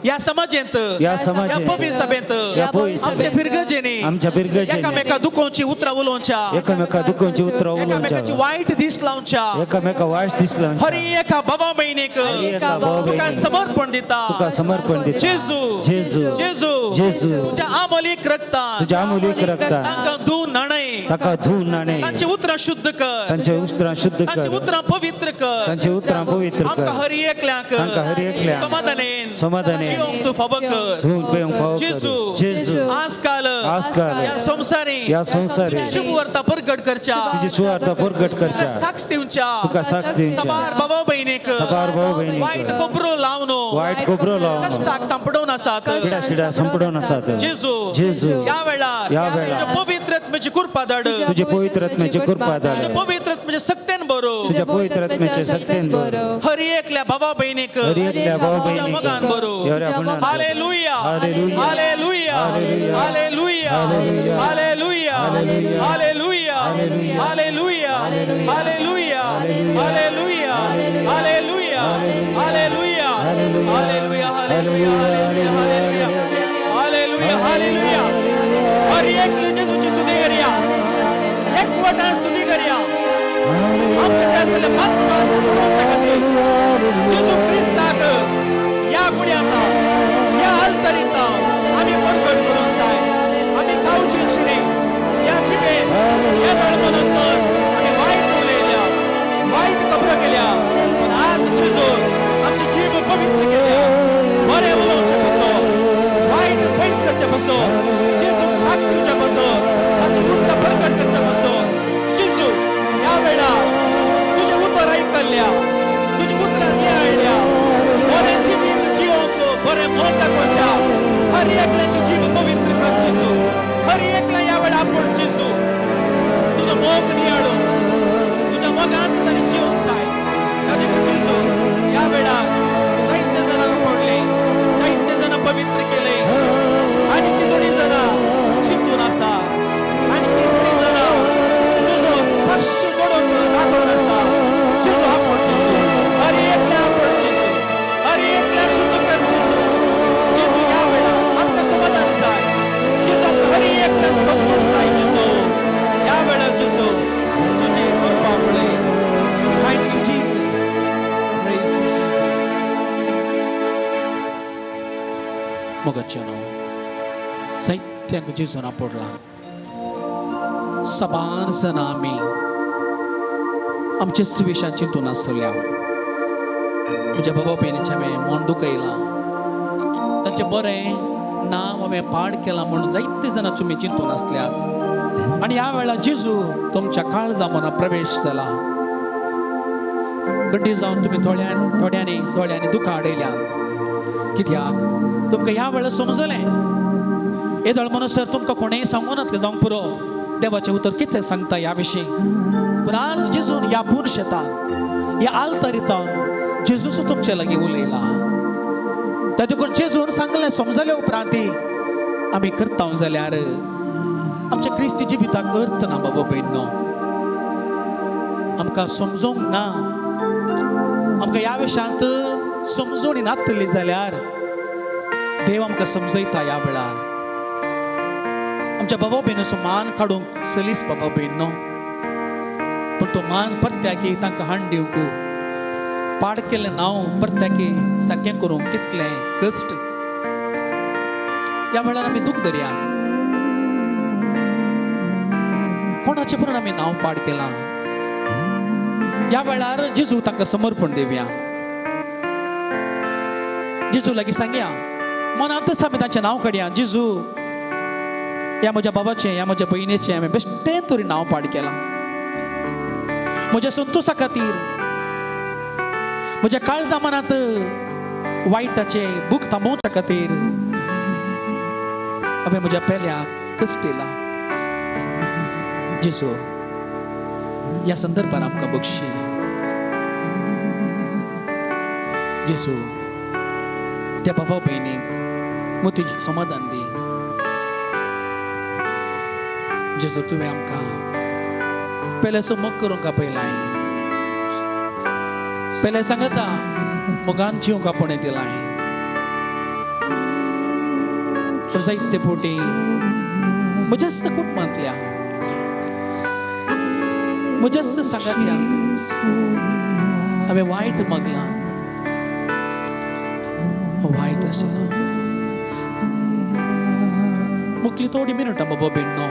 ह्या समाजेंत ह्या समाजेंत ह्या पवी सभेंत ह्या पवी आमच्या सभेंत फिरगजेनी आमच्या फिरगजेनी एकामेका दुखोवची उतरां उलोवच्या एकामेका दुखोवची उतरां एकामेकाची उलोवच्या वायट दीस लावच्या एकामेका वायट दिसला हरी एका बाबा भयणीक एका भावा तुका भयणीक समर्पण दिता तुका समर्पण दिता. जेजू जेजू जेजू जेजू तुझ्या आमोलीक रक्तान तुझ्या आमुलीक रक्तान तांकां धुवून न्हाणय ताका धुवून न्हाणय तांची उतरां शुद्ध कर तांचे उतरां शुद्ध तांची कर उतरां पवित्र कर तांची उतरां पवित्र आमकां कर हरी एकल्यांक तांकां हर एकल्यांक समाधानेन समाधानेन जिवंक तूं फावो कर धुवून पिवंक फावो कर. जेजू जेजू आजकाल आजकाल ह्या संवसारी ह्या संवसारी शुभ वार्ता परगट करच्या तुजी सुवार्ता परगट तुका करच्या साक्ष दिवच्या तुका साक्ष दिवच्या सबार बाबा भयणीक सबार भाव भयणीक वायट खबरो लावन वायट खबरो लावन कश्टाक सांपडून आसात पिडा शिडा संपडून आसात जेजू जेजू ह्या वेळार ह्या वेळार तुज्या पवित्र आत्म्याची कृपा धाड तुझे पवित्र आत्म्याची कृपा धाड तुज्या पवित्र आत्म्याच्या सक्तेन बरो तुझ्या पवित्र आत्म्याच्या सक्तेन बरो हर एकल्या बाबा भयणीक हर एकल्या भाव तुज्या भयणीक मोगान बरो एवढ्या गुणान बरो. Hallelujah hallelujah. Hallelujah hallelujah. Hallelujah hallelujah. Hallelujah hallelujah. Hallelujah hallelujah. Hallelujah hallelujah hallelujah hallelujah. Hallelujah hallelujah hallelujah. Hallelujah hallelujah hallelujah हर एक जेजूची स्तुती करूया एकवटान स्तुती करूया आमच्या आसलेले पाप सोडोवच्या खातीर जेजू क्रिस्ताक ह्या गुड्यांत ह्या आल्तरींत आमी परगट करूंक जाय. आमी खावची न्ही ह्या जिबेन ह्या धर्मानुसार आमी वायट उलयल्या वायट खबरो केल्या पूण आज जेजू आमची जीब पवित्र केल्या बरें उलोवचें पासून वायट पयस करचें पासून जेजूक साक्ष दिवचें पासून ताची उतरां परगट करचें पासून जेजू ह्या वेळार तुजें उतर आयकल्ल्या तुजी उतरां नियाळ्ळ्या बरें जिवीत जिवंक बरें मन दाखोवच्या हर एकल्याची जीव पवित्र कर जेजू हर एकल्या ह्या वेळार आपोड जेजू तुजो मोग नियाळून तुज्या मोगांत ताणें जिवंक जाय तातूंत जेजू ह्या वेळार जायते जाणांक फोडले जायते जाणां पवित्र केले आनी थोडीं जाणां चिंतून आसा आनी कितलीं जाणां तुजो स्पर्श जोडून दाखोवन आसा जेजू आपोड जेजू हर एकल्या आपोड जेजू हर एकल्या शुद्ध कर जेजू जेजू ह्या वेळार आमकां समाधान जाय जेजू आमकां हर एकल्या संतोश जाय जेजू ह्या वेळार जेजू तुजी कृपा मुळे. Thank you Jesus. Praise you Jesus. मोगाचें साहित्यांक जेजून आपडलां सबार जाणां आमी आमच्या सुविशान चिंतून आसल्या म्हज्या बाबा भयणीचें हांवें मन दुखयलां तांचें बरें नांव हांवें पाड केलां म्हणून जायते जाणां तुमी चिंतून आसल्या आनी ह्या वेळार जेजू तुमच्या काळजा मना प्रवेश जाला गड्डी जावन तुमी थोड्यांनी दोळ्यांनी दुखां हाडयल्या कित्याक तुमकां ह्या वेळार समजलें येदोळ म्हणसर तुमकां कोणेंय सांगूं नातलें जावंक पुरो देवाचें उतर कितें सांगता ह्या विशीं पूण आज जेजून ह्या पुरुशेतान ह्या आल्तारितान जेजूच तुमचे लागीं उलयला त्या देखून जेजून सांगलें समजले उपरांत आमी करता जाल्यार आमच्या क्रिस्ती जिविताक अर्थ ना बाबा भयणो आमकां समजूंक ना आमकां ह्या विशयांत समजून नातली जाल्यार देव आमकां समजयता ह्या वेळार आमच्या बाबा भयणीचो मान काडूंक सलीस बाबा भयणो पूण तो मान परत्याकी तांकां हाण दिवंक पाड केल्लें नांव परत्याकी सारकें करूंक कितलें कश्ट ह्या वेळार आमी दूख धरया कोणाचें म्हणून आमी नांव पाड केलां ह्या वेळार जेजू तांकां समर्पण दिवया जेजू लागीं सांगया मनांतच आमी तांचें नांव काडया जेजू ह्या म्हज्या बाबाचें ह्या म्हज्या भयणीचें हांवें बेश्टें तरी नांव पाड केलां म्हज्या संतोशा खातीर म्हज्या काळजा मनांत वायटाचे भूक थांबोवच्या खातीर हांवें म्हज्या पेल्याक कश्टिला. जेजू, ह्या संदर्भार आमकां बक्षी. जेजू, त्या बाबा भयणीक मोतीक समाधान दी. जेजू, तुवें आमकां पेल्याचो मोग करूंक आपयलाय, पेल्या सांगता मोगान जिवंक आपोवणें दिलाय. पूण जायते पोटी म्हज्याच कुटुंबांतल्या, म्हज्याच सांगातल्या हांवें वायट मागलां, वायट आशिल्लें. मुखली थोडी मिनटां बाबा भयणो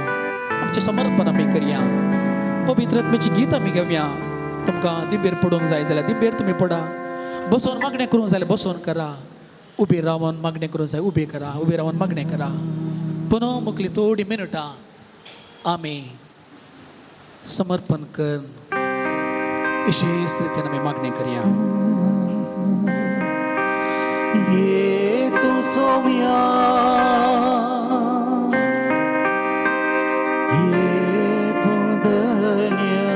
आमचें समर्पण आमी करया. पवित्र आत्म्याची गीत आमी घेवया. तुमकां दिबेर पडूंक जाय जाल्यार दिबेर तुमी पडा, बसोवन मागणें करूंक जाय जाल्यार बसोवन करा, उबी रावन मागणें करूंक जाय उबी करा, उबी रावन मागणें करा. पूण मुखली थोडी मिनटां आमी समर्पण कर विशेष रितीन आमी मागणें करया. ये तू सोम्या, ये तू धन्या,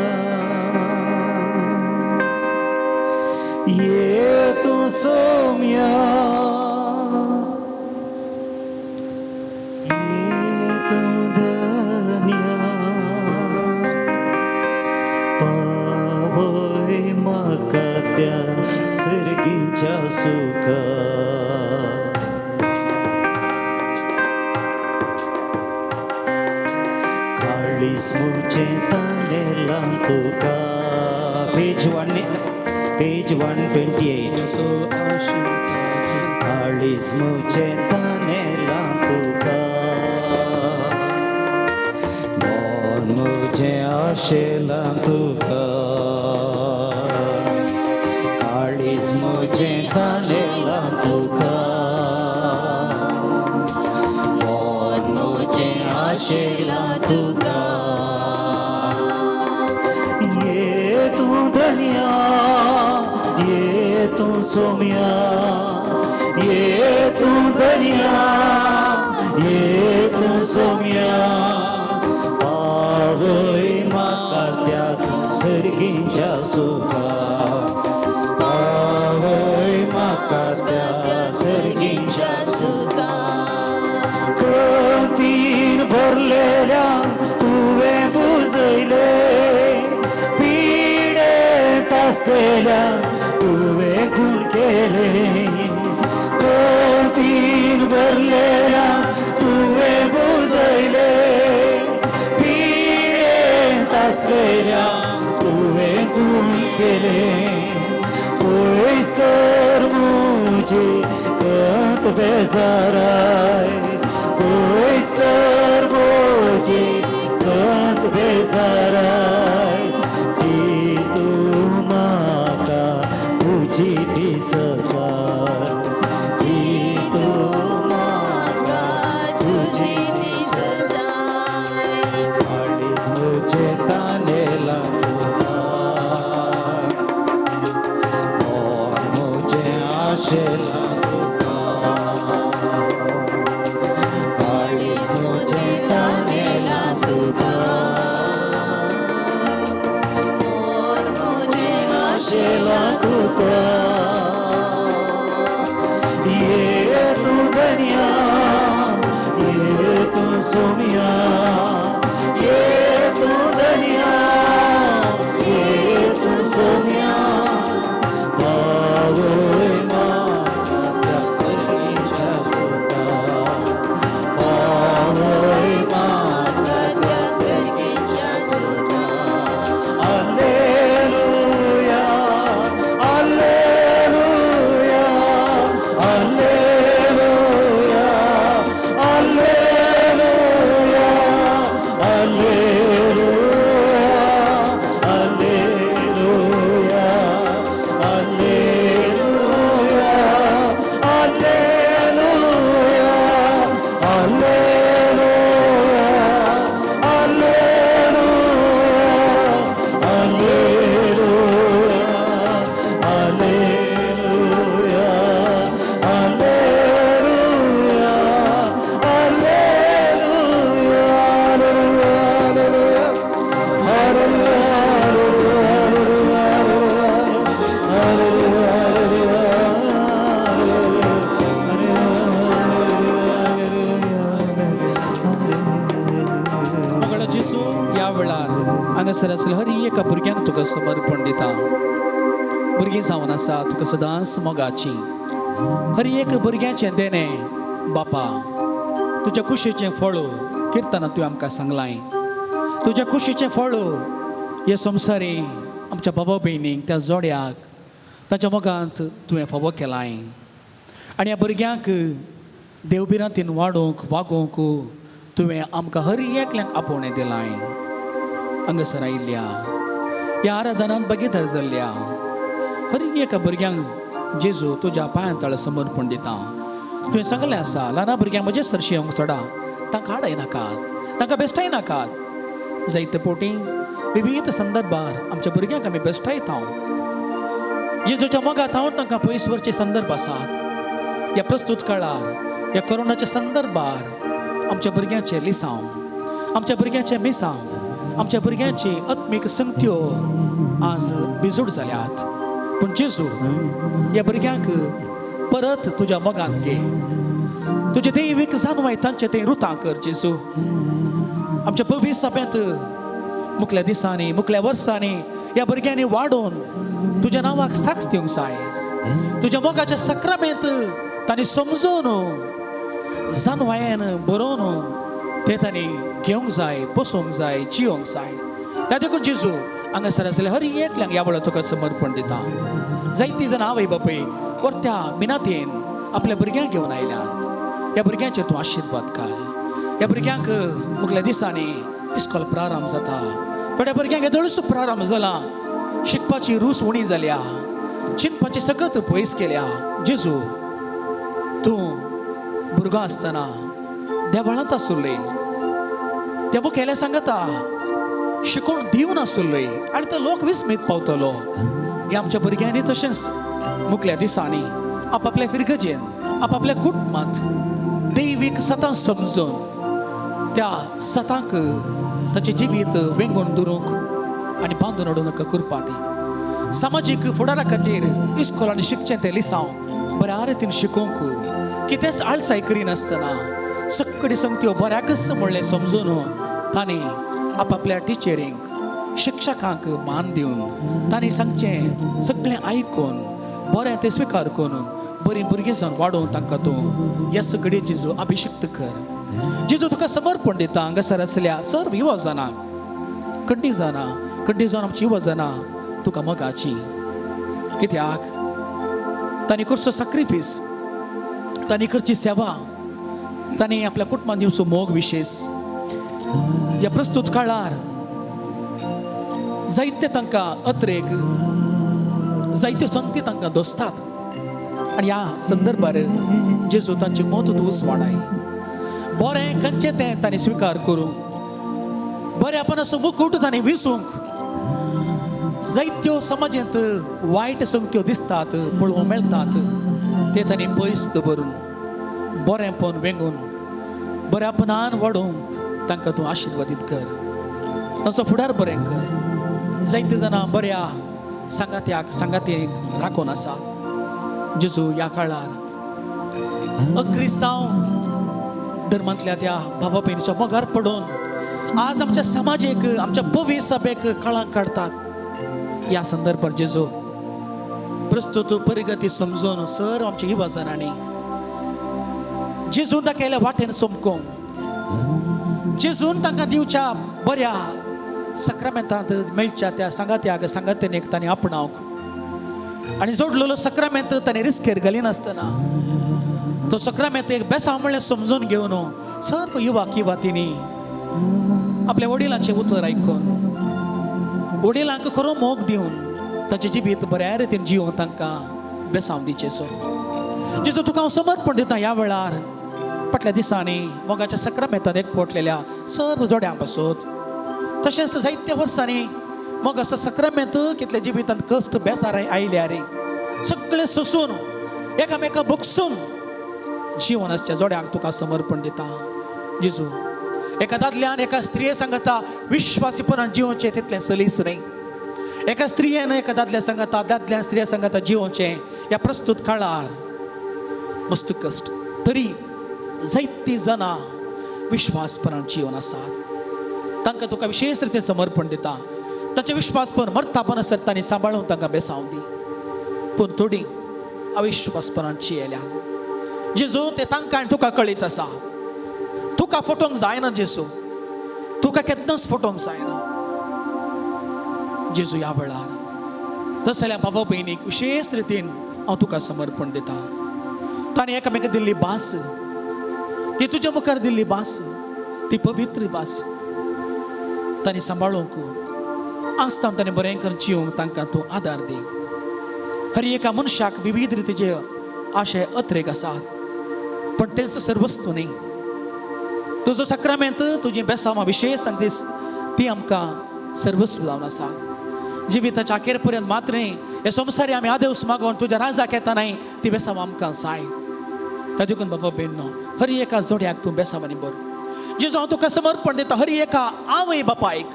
ये तू सोम्या, ये तू धन्या, पावय म्हाका त्या सर्गींच्या सुखा. काळीज मुझें तानेलां तुका. पेज 128. काळीज मुझें तानेलां तुका, मन मुझें आशेलां तुका. काळीज मुझें तानेलां तुका, मन मुझें आशेलां तुका. ये तूं धन्या, ये तूं सोम्या, ये तूं धन्या, ये तूं सोम्या, पावय म्हाका त्या सर्गींच्या सुखा, पावय म्हाका त्या सर्गींच्या सुखा. कंतीन भरलेल्या तुवें पुजयले, पिडेंत आसलेल्या तुवें खून केले. कंतीन भरलेल्या तुवें पुजयले, पिडेंत आसलेल्या तुवें खून केले. पयस कर म्हजी कंत बेजाराय, पयस कर म्हजी कंत बेजाराय, ती तूं म्हाका तुजी ती ससाय, ती तूं म्हाका तुजी ती सजाय. काळीज म्हजें तानेलां तुका, मन म्हजें आशेलां तुका. काळीज म्हजें तानेलां तुका, मन म्हजें आशेलां तुका. ये तूं धन्या, ये तूं सोम्या, ये तूं धन्या, ये तूं सोम्या, पावय म्हाका त्या सर्गीच्या सुखा, पावय म्हाका त्या सर्गीच्या सुखा. Alleluia, Alleluia, Alleluia, Alleluia, हांगासर आसले हर एका भुरग्यांक तुका समर्पण दिता. भुरगीं जावन आसा तुका सदांच मोगाची. हर एक भुरग्याचें देणें बापा तुज्या कुशीचें फळ किर्तनां तुवें आमकां सांगलां. तुज्या कुशीचें फळ हे संवसारी आमच्या बाबा भयणींक त्या जोड्याक ताच्या मोगांत तुवें फावो केलां. आनी ह्या भुरग्यांक देवभिरांतीन वाडोवंक वागोवंक तुवें आमकां हर एकल्यांक आपोवणें दिलां. हांगासर आयिल्ल्या ह्या आराधनांत भागीदार जाल्ल्या हर एका भुरग्यांक जेजू तुज्या पांयां तळ समर्पण दिता. तुवें सांगलें आसा ल्हाना भुरग्यांक म्हजे सरशी येवंक सोडा, तांकां हाडय नाकात, तांकां बेश्टाय नाकात. जायते पोटी विविध संदर्भार आमच्या भुरग्यांक आमी बेश्टायता. जेजूच्या मोगांत हांव तांकां पयस व्हरचे संदर्भ आसात. ह्या प्रस्तूत काळार ह्या कोरोनाच्या संदर्भार आमच्या भुरग्यांचें लिसांव, आमच्या भुरग्यांचें मिसांव, आमच्या भुरग्यांची आत्मीक संगत्यो आज बिजूड जाल्यात. पूण जेजू ह्या भुरग्यांक परत तुज्या मोगान घे. तुजे दैवीक जानवाय तांचे ते रुतां कर जेजू. आमच्या पवित्र सभेंत मुखल्या दिसांनी मुखल्या वर्सांनी ह्या भुरग्यांनी वाडोवन तुज्या नांवाक साक्ष दिवंक जाय. तुज्या मोगाच्या सक्रामेंत तांणी समजून जानवायेन बरोवन ते तांणी घेवंक जाय, बसोवंक जाय, जियोंक जाय. त्या देखून जेजू हांगासर आसले हर एकल्यांक ह्या वेळार तुका समर्पण दिता. जायतीं जाणां आवय बापूय वर्त्या मिनातेन आपल्या भुरग्यांक घेवन आयल्यात. ह्या भुरग्यांचेर तूं आशिर्वाद घाल. ह्या भुरग्यांक मुखल्या दिसांनी इस्कॉल प्रारंभ जाता. थोड्या भुरग्यांक येदोळूच प्रारंभ जाला, शिकपाची रूच उणी जाल्या, चिंतपाची सकत पयस केल्या. जेजू तूं भुरगो आसतना देवळांत आसुल्ले, त्या मुखेल्या सांगता शिकोवन दिवन आसुल्ले आनी तो लोक विस्मीत पावतलो. हे आमच्या भुरग्यांनी तशेंच मुखल्या दिसांनी आपापल्या फिरगजेन आपापल्या कुटुंबांत दैवीक सतां समजून त्या सतांक ताचें जिवीत वेंगोवन दवरूंक आनी बांदून हाडूंक कृपा दी. सामाजीक फुडारा खातीर इस्कोलांनी शिकचें तें लिसांव बऱ्या रितीन शिकोवंक कितेंच आळसाय करिनासतना सगळी संगत्यो बऱ्याकच म्हणलें समजून तांणी आपापल्या टिचरींक शिक्षकांक मान दिवन तांणी सांगचें सगळें आयकून बरें तें स्विकार करून बरीं भुरगीं जावन वाडोवन तांकां तूं ह्या सगळे जेजू अभिशिक्त कर. जेजू तुका समर्पण दिता. हांगासर आसल्या सर्व युवा जाणांक कड्डी जाणां कड्डी जावन आमची युवा जाणां तुका मोगाची. कित्याक तांणी करचो साक्रिफीस, तांणी करची सेवा, तांणी आपल्या कुटुंबान दिवचो मोग विशेश. ह्या प्रस्तूत काळार जायते तांकां अत्रेक जायत्यो संगती तांकां दोसतात आनी ह्या संदर्भार जेजू तांची मत तूं वाडाय. बरें खंयचें तें तांणी स्विकार करूंक, बरें आपण असो मुकूट तांणी विसूंक. जायत्यो समाजांत वायट संगत्यो दिसतात पळोवंक मेळटात ते तांणी पयस दवरून बरेंपण वेंगून बऱ्यापणान वाडोवंक तांकां तूं आशिर्वादीत कर. तांचो फुडार बरें कर. जायते जाणां बऱ्या सांगात्याक सांगातेक राखून आसा. जेजू ह्या काळार अक्रिस्तांव धर्मांतल्या त्या बाबा भयणीच्या मोगार पडून आज आमच्या समाजेक आमच्या पवी सभेक कळां काडतात. ह्या संदर्भार जेजू प्रस्तूत परिगती समजून सर आमच्या युवा जाणांनी जेजून दाखयल्या वाटेन समकोंक, जेजून तांकां दिवच्या बऱ्या सक्रामेंतांत मेळच्या त्या सांगात्याक सांगातेनेक तांणी आपणावंक आनी जोडलेलो सक्रामेंत तांणी रिस्केर घालिनासतना तो सक्रामेंत एक बेसांव म्हणलें समजून घेवन सर्व युवाक युवातींनी आपल्या वडिलांचें उतर आयकून वडिलांक खरो मोग दिवन ताचें जिवीत बऱ्या रितीन जियोवन तांकां बेसांव दिवचें. सो जेजू तुका हांव समर्पण दिता ह्या वेळार फाटल्या दिसांनी मोगाच्या सक्रामेंतांत एकवटलेल्या सर्व जोड्यां पासत तशेंच जायत्या वर्सांनी मोगाचो सक्रामेंत कितल्या जिवितांत कश्ट बेजार आयल्या रे सगळें सोसून एकामेका बगसून जिवनाच्या जोड्यांक तुका समर्पण दिता. जेजू एका दादल्यान एका स्त्रिये सांगता विश्वासीपणान जिवचें तितलें सलीस न्हय. एका स्त्रियेन एका दादल्या सांगता दादल्यान स्त्रिये सांगता जिवचें ह्या प्रस्तूत काळार मस्त कश्ट तरी जायतीं जाणां विश्वासपणान जिवन आसात. तांकां तुका विशेश रितीन समर्पण दिता. तांचे विश्वासपण मरतापण आसत तांणी सांबाळून तांकां बेसावं दी. पूण थोडी अविश्वासपणान चियेल्या जेजू, ते तांकां आनी तुका कळीत आसा. तुका फटोवंक जायना जेजू, तुका केन्नाच फटोवंक जायना जेजू. ह्या वेळार तसल्या बाबा भयणीक विशेश रितीन हांव तुका समर्पण दिता. ताणें एकामेका दिल्ली भास, ती तुज्या मुखार दिल्ली भास, ती पवित्र भास तांणी सांबाळूंक आसता. ताणें बरें करून जिवंक तांकां तूं आदार दी. हर एका मनशाक विविध रितीचे आशय अत्रेक आसात, पण तेंच सर्वस्व न्ही. तुजो सक्रामेंत, तुजी बेसांवां विशेश आनी ती आमकां सर्वस्व जावन आसा. जिविताच्या अखेर पर्यंत मात्र न्ही, हे संवसारी आमी आदेवस मागोवन तुज्या राजाक येता न्हय, ती बेसांवां आमकां जाय. त्या देखून बाबा बेण्णो, हर एका जोड्याक तूं बेसांवांनी बर. जेजू, हांव तुका समर्पण दिता हर एका आवय बापायक,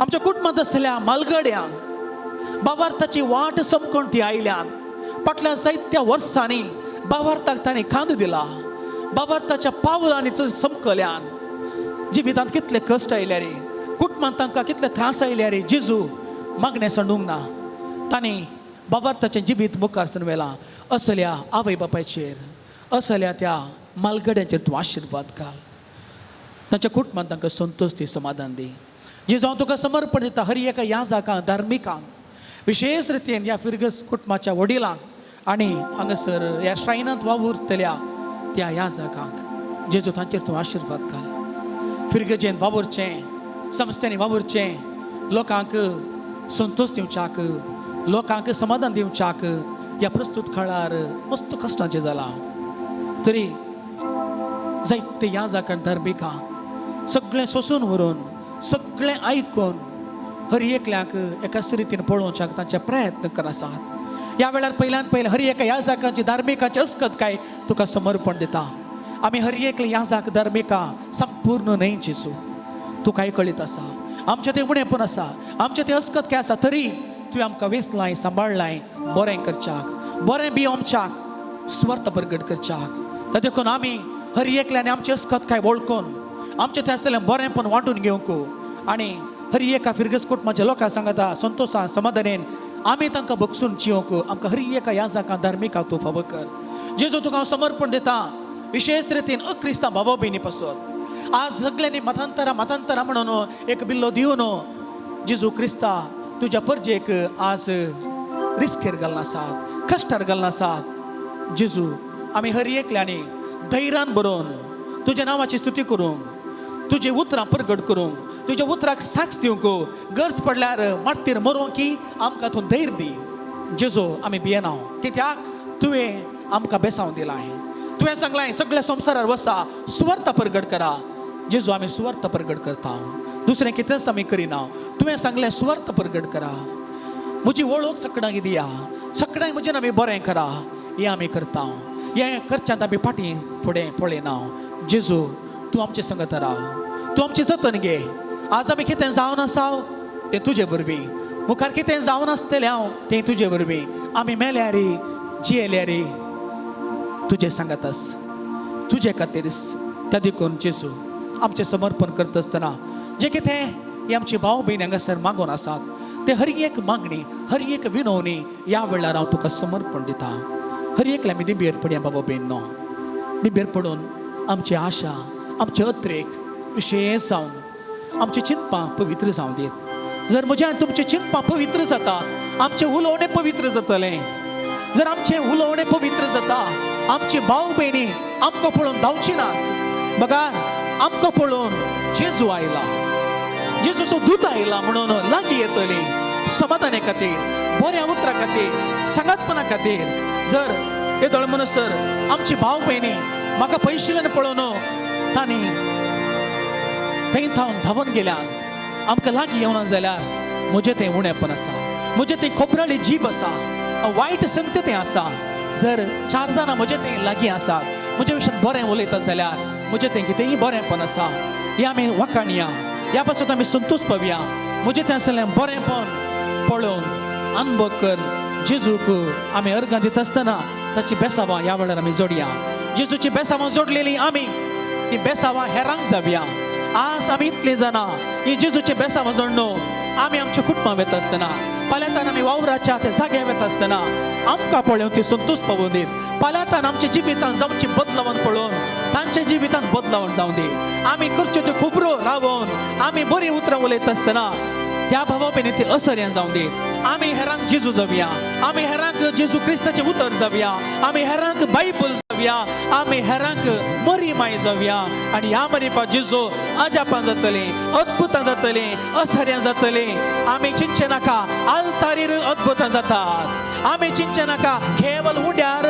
आमच्या कुटुंबांत आसलेल्या मालगड्यांक. बाबार्थाची वाट समकोण ती आयल्यान फाटल्या जायत्या वर्सांनी बाबार्थाक तांणी खांद दिला. बाबार्थाच्या पावलांनी समकल्यान जिवितांत कितले कश्ट आयल्या रे, कुटुंबांत तांकां कितले त्रास आयल्या रे जेजू, मागणें सांडूंक ना. तांणी बाबार्थाचें जिवीत मुखार सरून व्हेलां. असल्या आवय बापायचेर, असल्या त्या मालगड्यांचेर तूं आशिर्वाद घाल. तांच्या कुटुंबांत तांकां संतोश दी, समाधान दी. जेजू, हांव तुका समर्पण दिता हर एका याजाकां, धार्मिकांक, विशेश रितीन ह्या फिरगस कुटुंबाच्या वडिलांक आनी हांगासर ह्या श्रायनांत वावुरतल्या त्या याजाकांक. जेजू, तांचेर तूं आशिर्वाद घाल. फिरगजेन वावुरचें, संस्थेनी वावुरचें, लोकांक संतोश दिवच्याक, लोकांक समाधान दिवच्याक ह्या प्रस्तूत काळार मस्त कश्टांचें जालां. तरी जायते याजाकां, धार्मिकां सगळें सोसून व्हरून, सगळें आयकून, हर एकल्याक एकाच रितीन पळोवच्याक तांचे प्रयत्न कर आसात. ह्या वेळार पयल्यान पयलें हर एका याजाकांची, धार्मिकांची अस्कत काय तुका समर्पण दिता. आमी हर एकले याजाक, धार्मिका संपूर्ण न्हय जेजू, तूं काय कळीत आसा. आमचें तें उणेपण आसा, आमचें तें अस्कत काय आसा, तरी तुवें आमकां वेसलाय, सांबाळलाय बरें करच्याक, बरें बी आमच्याक, सुवार्थ परगट करच्याक. तर देखून आमी हर एकल्याने आमची अस्कत काय वळखून आमचें थंय आसलें बरेंपण वांटून घेवंक आनी हर एका फिरगस कुटुंबाच्या लोकां सांगता संतोशान, समाधानेन आमी तांकां बगसून जिवंक आमकां हर एका याजाकां, धार्मिकां तूं फावो कर. जेजू, तुका हांव समर्पण दिता विशेश रितीन अक्रिस्तांव बाबा भयणी पासत. आज सगळ्यांनी मतांतरां मतांतरां म्हणून एक बिल्लो दिवन जेजू क्रिस्ता तुज्या परजेक आज रिस्केर घालना आसात, कश्टार घालना आसात. जेजू, आमी हर एकल्यांनी धैर्यान बरोवन तुज्या नांवाची स्तुती करूंक, तुजी उतरां परगट करूंक, तुज्या उतराक साक्ष दिवंक, गरज पडल्यार मातयेर मरूंक की आमकां तूं धैर्य दी. जेजू, आमी भियेना, कित्याक तुवें आमकां बेसांव दिलां. तुवें सांगलां, सगळ्या संवसारार वसा, सुवार्थ परगट करा. जेजू, आमी सुवार्थ परगट करता, दुसरें कितेंच आमी करिना. तुवें सांगलें, सुवार्थ परगट करा, म्हजी वळख सगळ्यांक दिया, सगळ्यांक म्हजें आमी बरें करा. हें आमी करता. हें करच्यांत आमी फाटीं फुडें पळयना. जेजू, तूं आमचे संगत राव, तूं आमचें जतन घे. आज आमी कितें जावन आसा तें तुजे वरवीं, मुखार कितें जावन आसतलें हांव तें तुजे वरवीं. आमी मेल्यार, जियेल्यार तुजें सांगातस, तुजे खातीर. त्या देखून जेजू, आमचें समर्पण करता आसतना जे कितें ही आमची भाव भयण हांगासर मागून आसात, ते हर एक मागणी, हर एक विनवणी ह्या वेळार हांव तुका समर्पण दिता. हर एकल्या आमी दिंबेर पडया बाबा भयण. दिंबेर पडून आमची आशा, आमचे अत्रेक विशेश जावन आमची चिंतपां पवित्र जावं दीत. जर म्हजें आनी तुमचें चिंतपां पवित्र जाता, आमचें उलोवणें पवित्र जातलें. जर आमचें उलोवणें पवित्र जाता, आमची भाव भयणी आमकां पळोवन धांवची नात, बघा आमकां पळोवन जेजू आयला, जेजूचो दूत आयला म्हणून लागीं येतली समाधाने खातीर, बऱ्या उतरा खातीर, सांगातपणा खातीर. जर येदोळ म्हणसर आमची भाव भयणी म्हाका पयशिल्ल्यान पळोवन तांणी थंय थावन धांवन गेल्यान, आमकां लागीं येवना जाल्यार म्हजें तें उणेपण आसा, म्हजें तें खोबराळी जीब आसा, वायट संगत तें आसा. जर चार जाणां म्हजें तें लागीं आसात, म्हजे विशयान बरें उलयता जाल्यार म्हजें तें कितेंय बरेंपण आसा, हें आमी वाखाणया, ह्या पासून आमी संतोश पावया. म्हजें तें आसलें बरेंपण पळोवन, अनुभव कर जेजूक आमी अर्गां दिता आसतना ताची बेसावां ह्या वेळार आमी जोडया. जेजूची बेसावां जोडलेली आमी ती बेसावां हेरांक जावया. आज आमी इतलीं जाणां ही जेजूचें बेसांव जोडणू आमी आमच्या कुटुंबां वता आसतना, पाल्यातान आमी वावराच्या त्या जाग्यार वता आसतना आमकां पळोवन ती संतोश पावून दीत. पाल्यातान आमच्या जिवितांत जावची बदलावण पळोवन तांच्या जिवितांत बदलावण जावं दी. आमी करच्यो त्यो खबरो रावोन आमी बरीं उतरां उलयता आसतना त्या भावा भयणी ती असर्यां जावं दी. आमी हेरांक जेजू जावया, आमी हेरांक जेजू क्रिस्ताचें उतर जावया, आमी हेरांक बायबल जावया, आमी हेरांक मरी माय जावया. आनी ह्या मरिपा जेजू अजापां जातलीं, अद्भुतां जातलीं, असर्यां जातलीं. आमी चिंतचें नाका आल्तारीर अद्भुतां जातात, आमी चिंतचें नाका केवल उंड्यार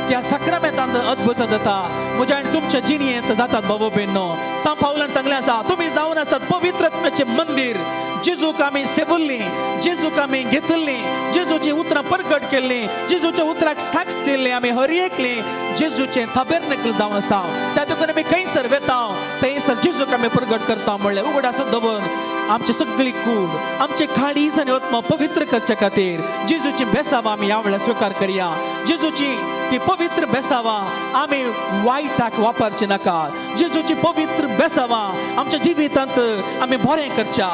त्या साक्रामेंतांत अद्भुतां जाता. म्हज्या आनी तुमच्या जिणेंत जातात बाबा भयणो. सांग पावलान सांगलें आसा, तुमी जावन आसात पवित्र आत्म्याचें मंदीर. जेजूक आमी सेवल्लीं, जेजूक आमी घेतिल्लीं, जेजूचीं उतरां परगट केल्लीं, जेजूच्या उतराक साक्ष दिल्लीं, आमी हर एकलीं जेजूचें थाबेरनकल जावन आसा. त्या देखून आमी खंयसर वेता थंयसर जेजूक आमी परगट करता म्हणलें उगडास दवरून आमची सगळी कूड, आमचे काळीज आनी आत्मा पवित्र करचे खातीर जेजूची बेसावां आमी ह्या वेळार स्विकार करया. जेजूची ती पवित्र बेसावां आमी वायटाक वापरची नाका. जेजूची पवित्र बेसावां आमच्या जिवितांत आमी बरें करच्या,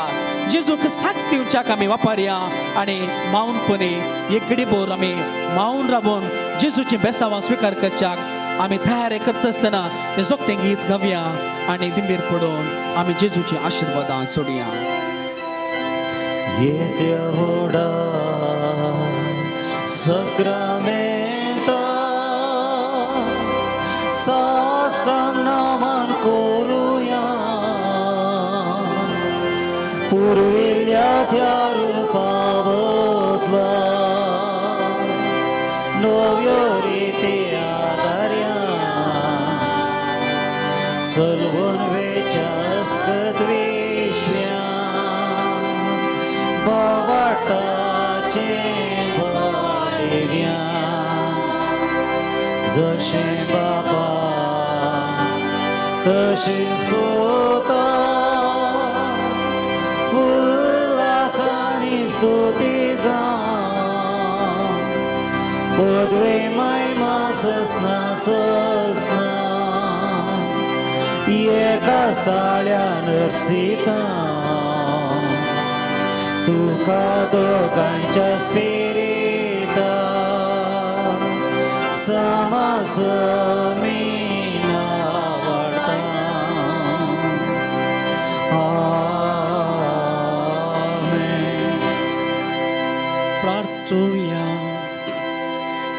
जेजूक साक्ष दिवच्याक आमी वापरया. आनी मावनपणी एक घडीभर आमी मावन रावून जेजूची बेसावां स्विकार करच्याक आमी तयारी करता आसतना तें सोगटें गीत गावया आनी दिंबीर पडून आमी जेजूची आशिर्वादां सोडया. येत्या व्हडा सक्रामेंता सास्त्रांक नमन करुया, पुर्विल्ल्या त्या रुपा बदला नव्यो रिती आदार्या सलवून वेच्या अस्कत विश्व्या बावाटाचें वाडव्या जशें बाबा तशें स्तोता उल्हासानी स्तुती जावं पदवे महिमा ससना ससना एका ताळ्या नर्सिता तुका दोगांच्या स्पिरिता समासमीना वाडता. आमेन. प्रार्थुया.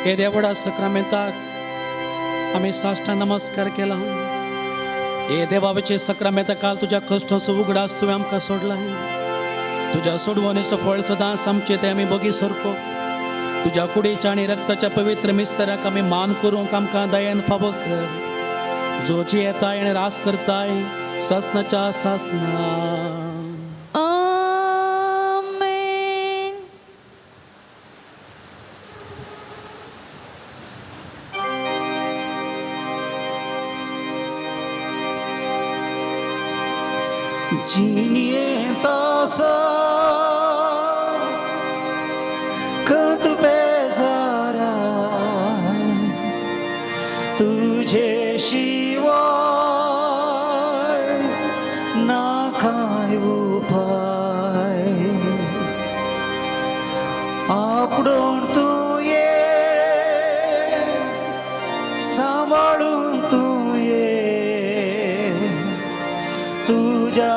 हे देवडा सक्रामेंताक आमी साश्टांग नमस्कार केला. हे देवाचे सक्रामेंता काल तुज्या कश्टाचो उगडास तुवें आमकां सोडला. तुज्या सोडवणेचो फळ सदांच आमचें तें आमी बगी सरको. तुज्या कुडीच्या आनी रक्ताच्या पवित्र मिस्तराक आमी मान करूंक आमकां दयेन फावो कर. जो जियेताय आनी रास करताय सासनाच्या सासना. आमेन. जिणेंत आसा खंत बेजाराय तुजे शिवाय ना कांय उपाय. आपडून तूं ये, सांबाळून तूं ये, तुज्या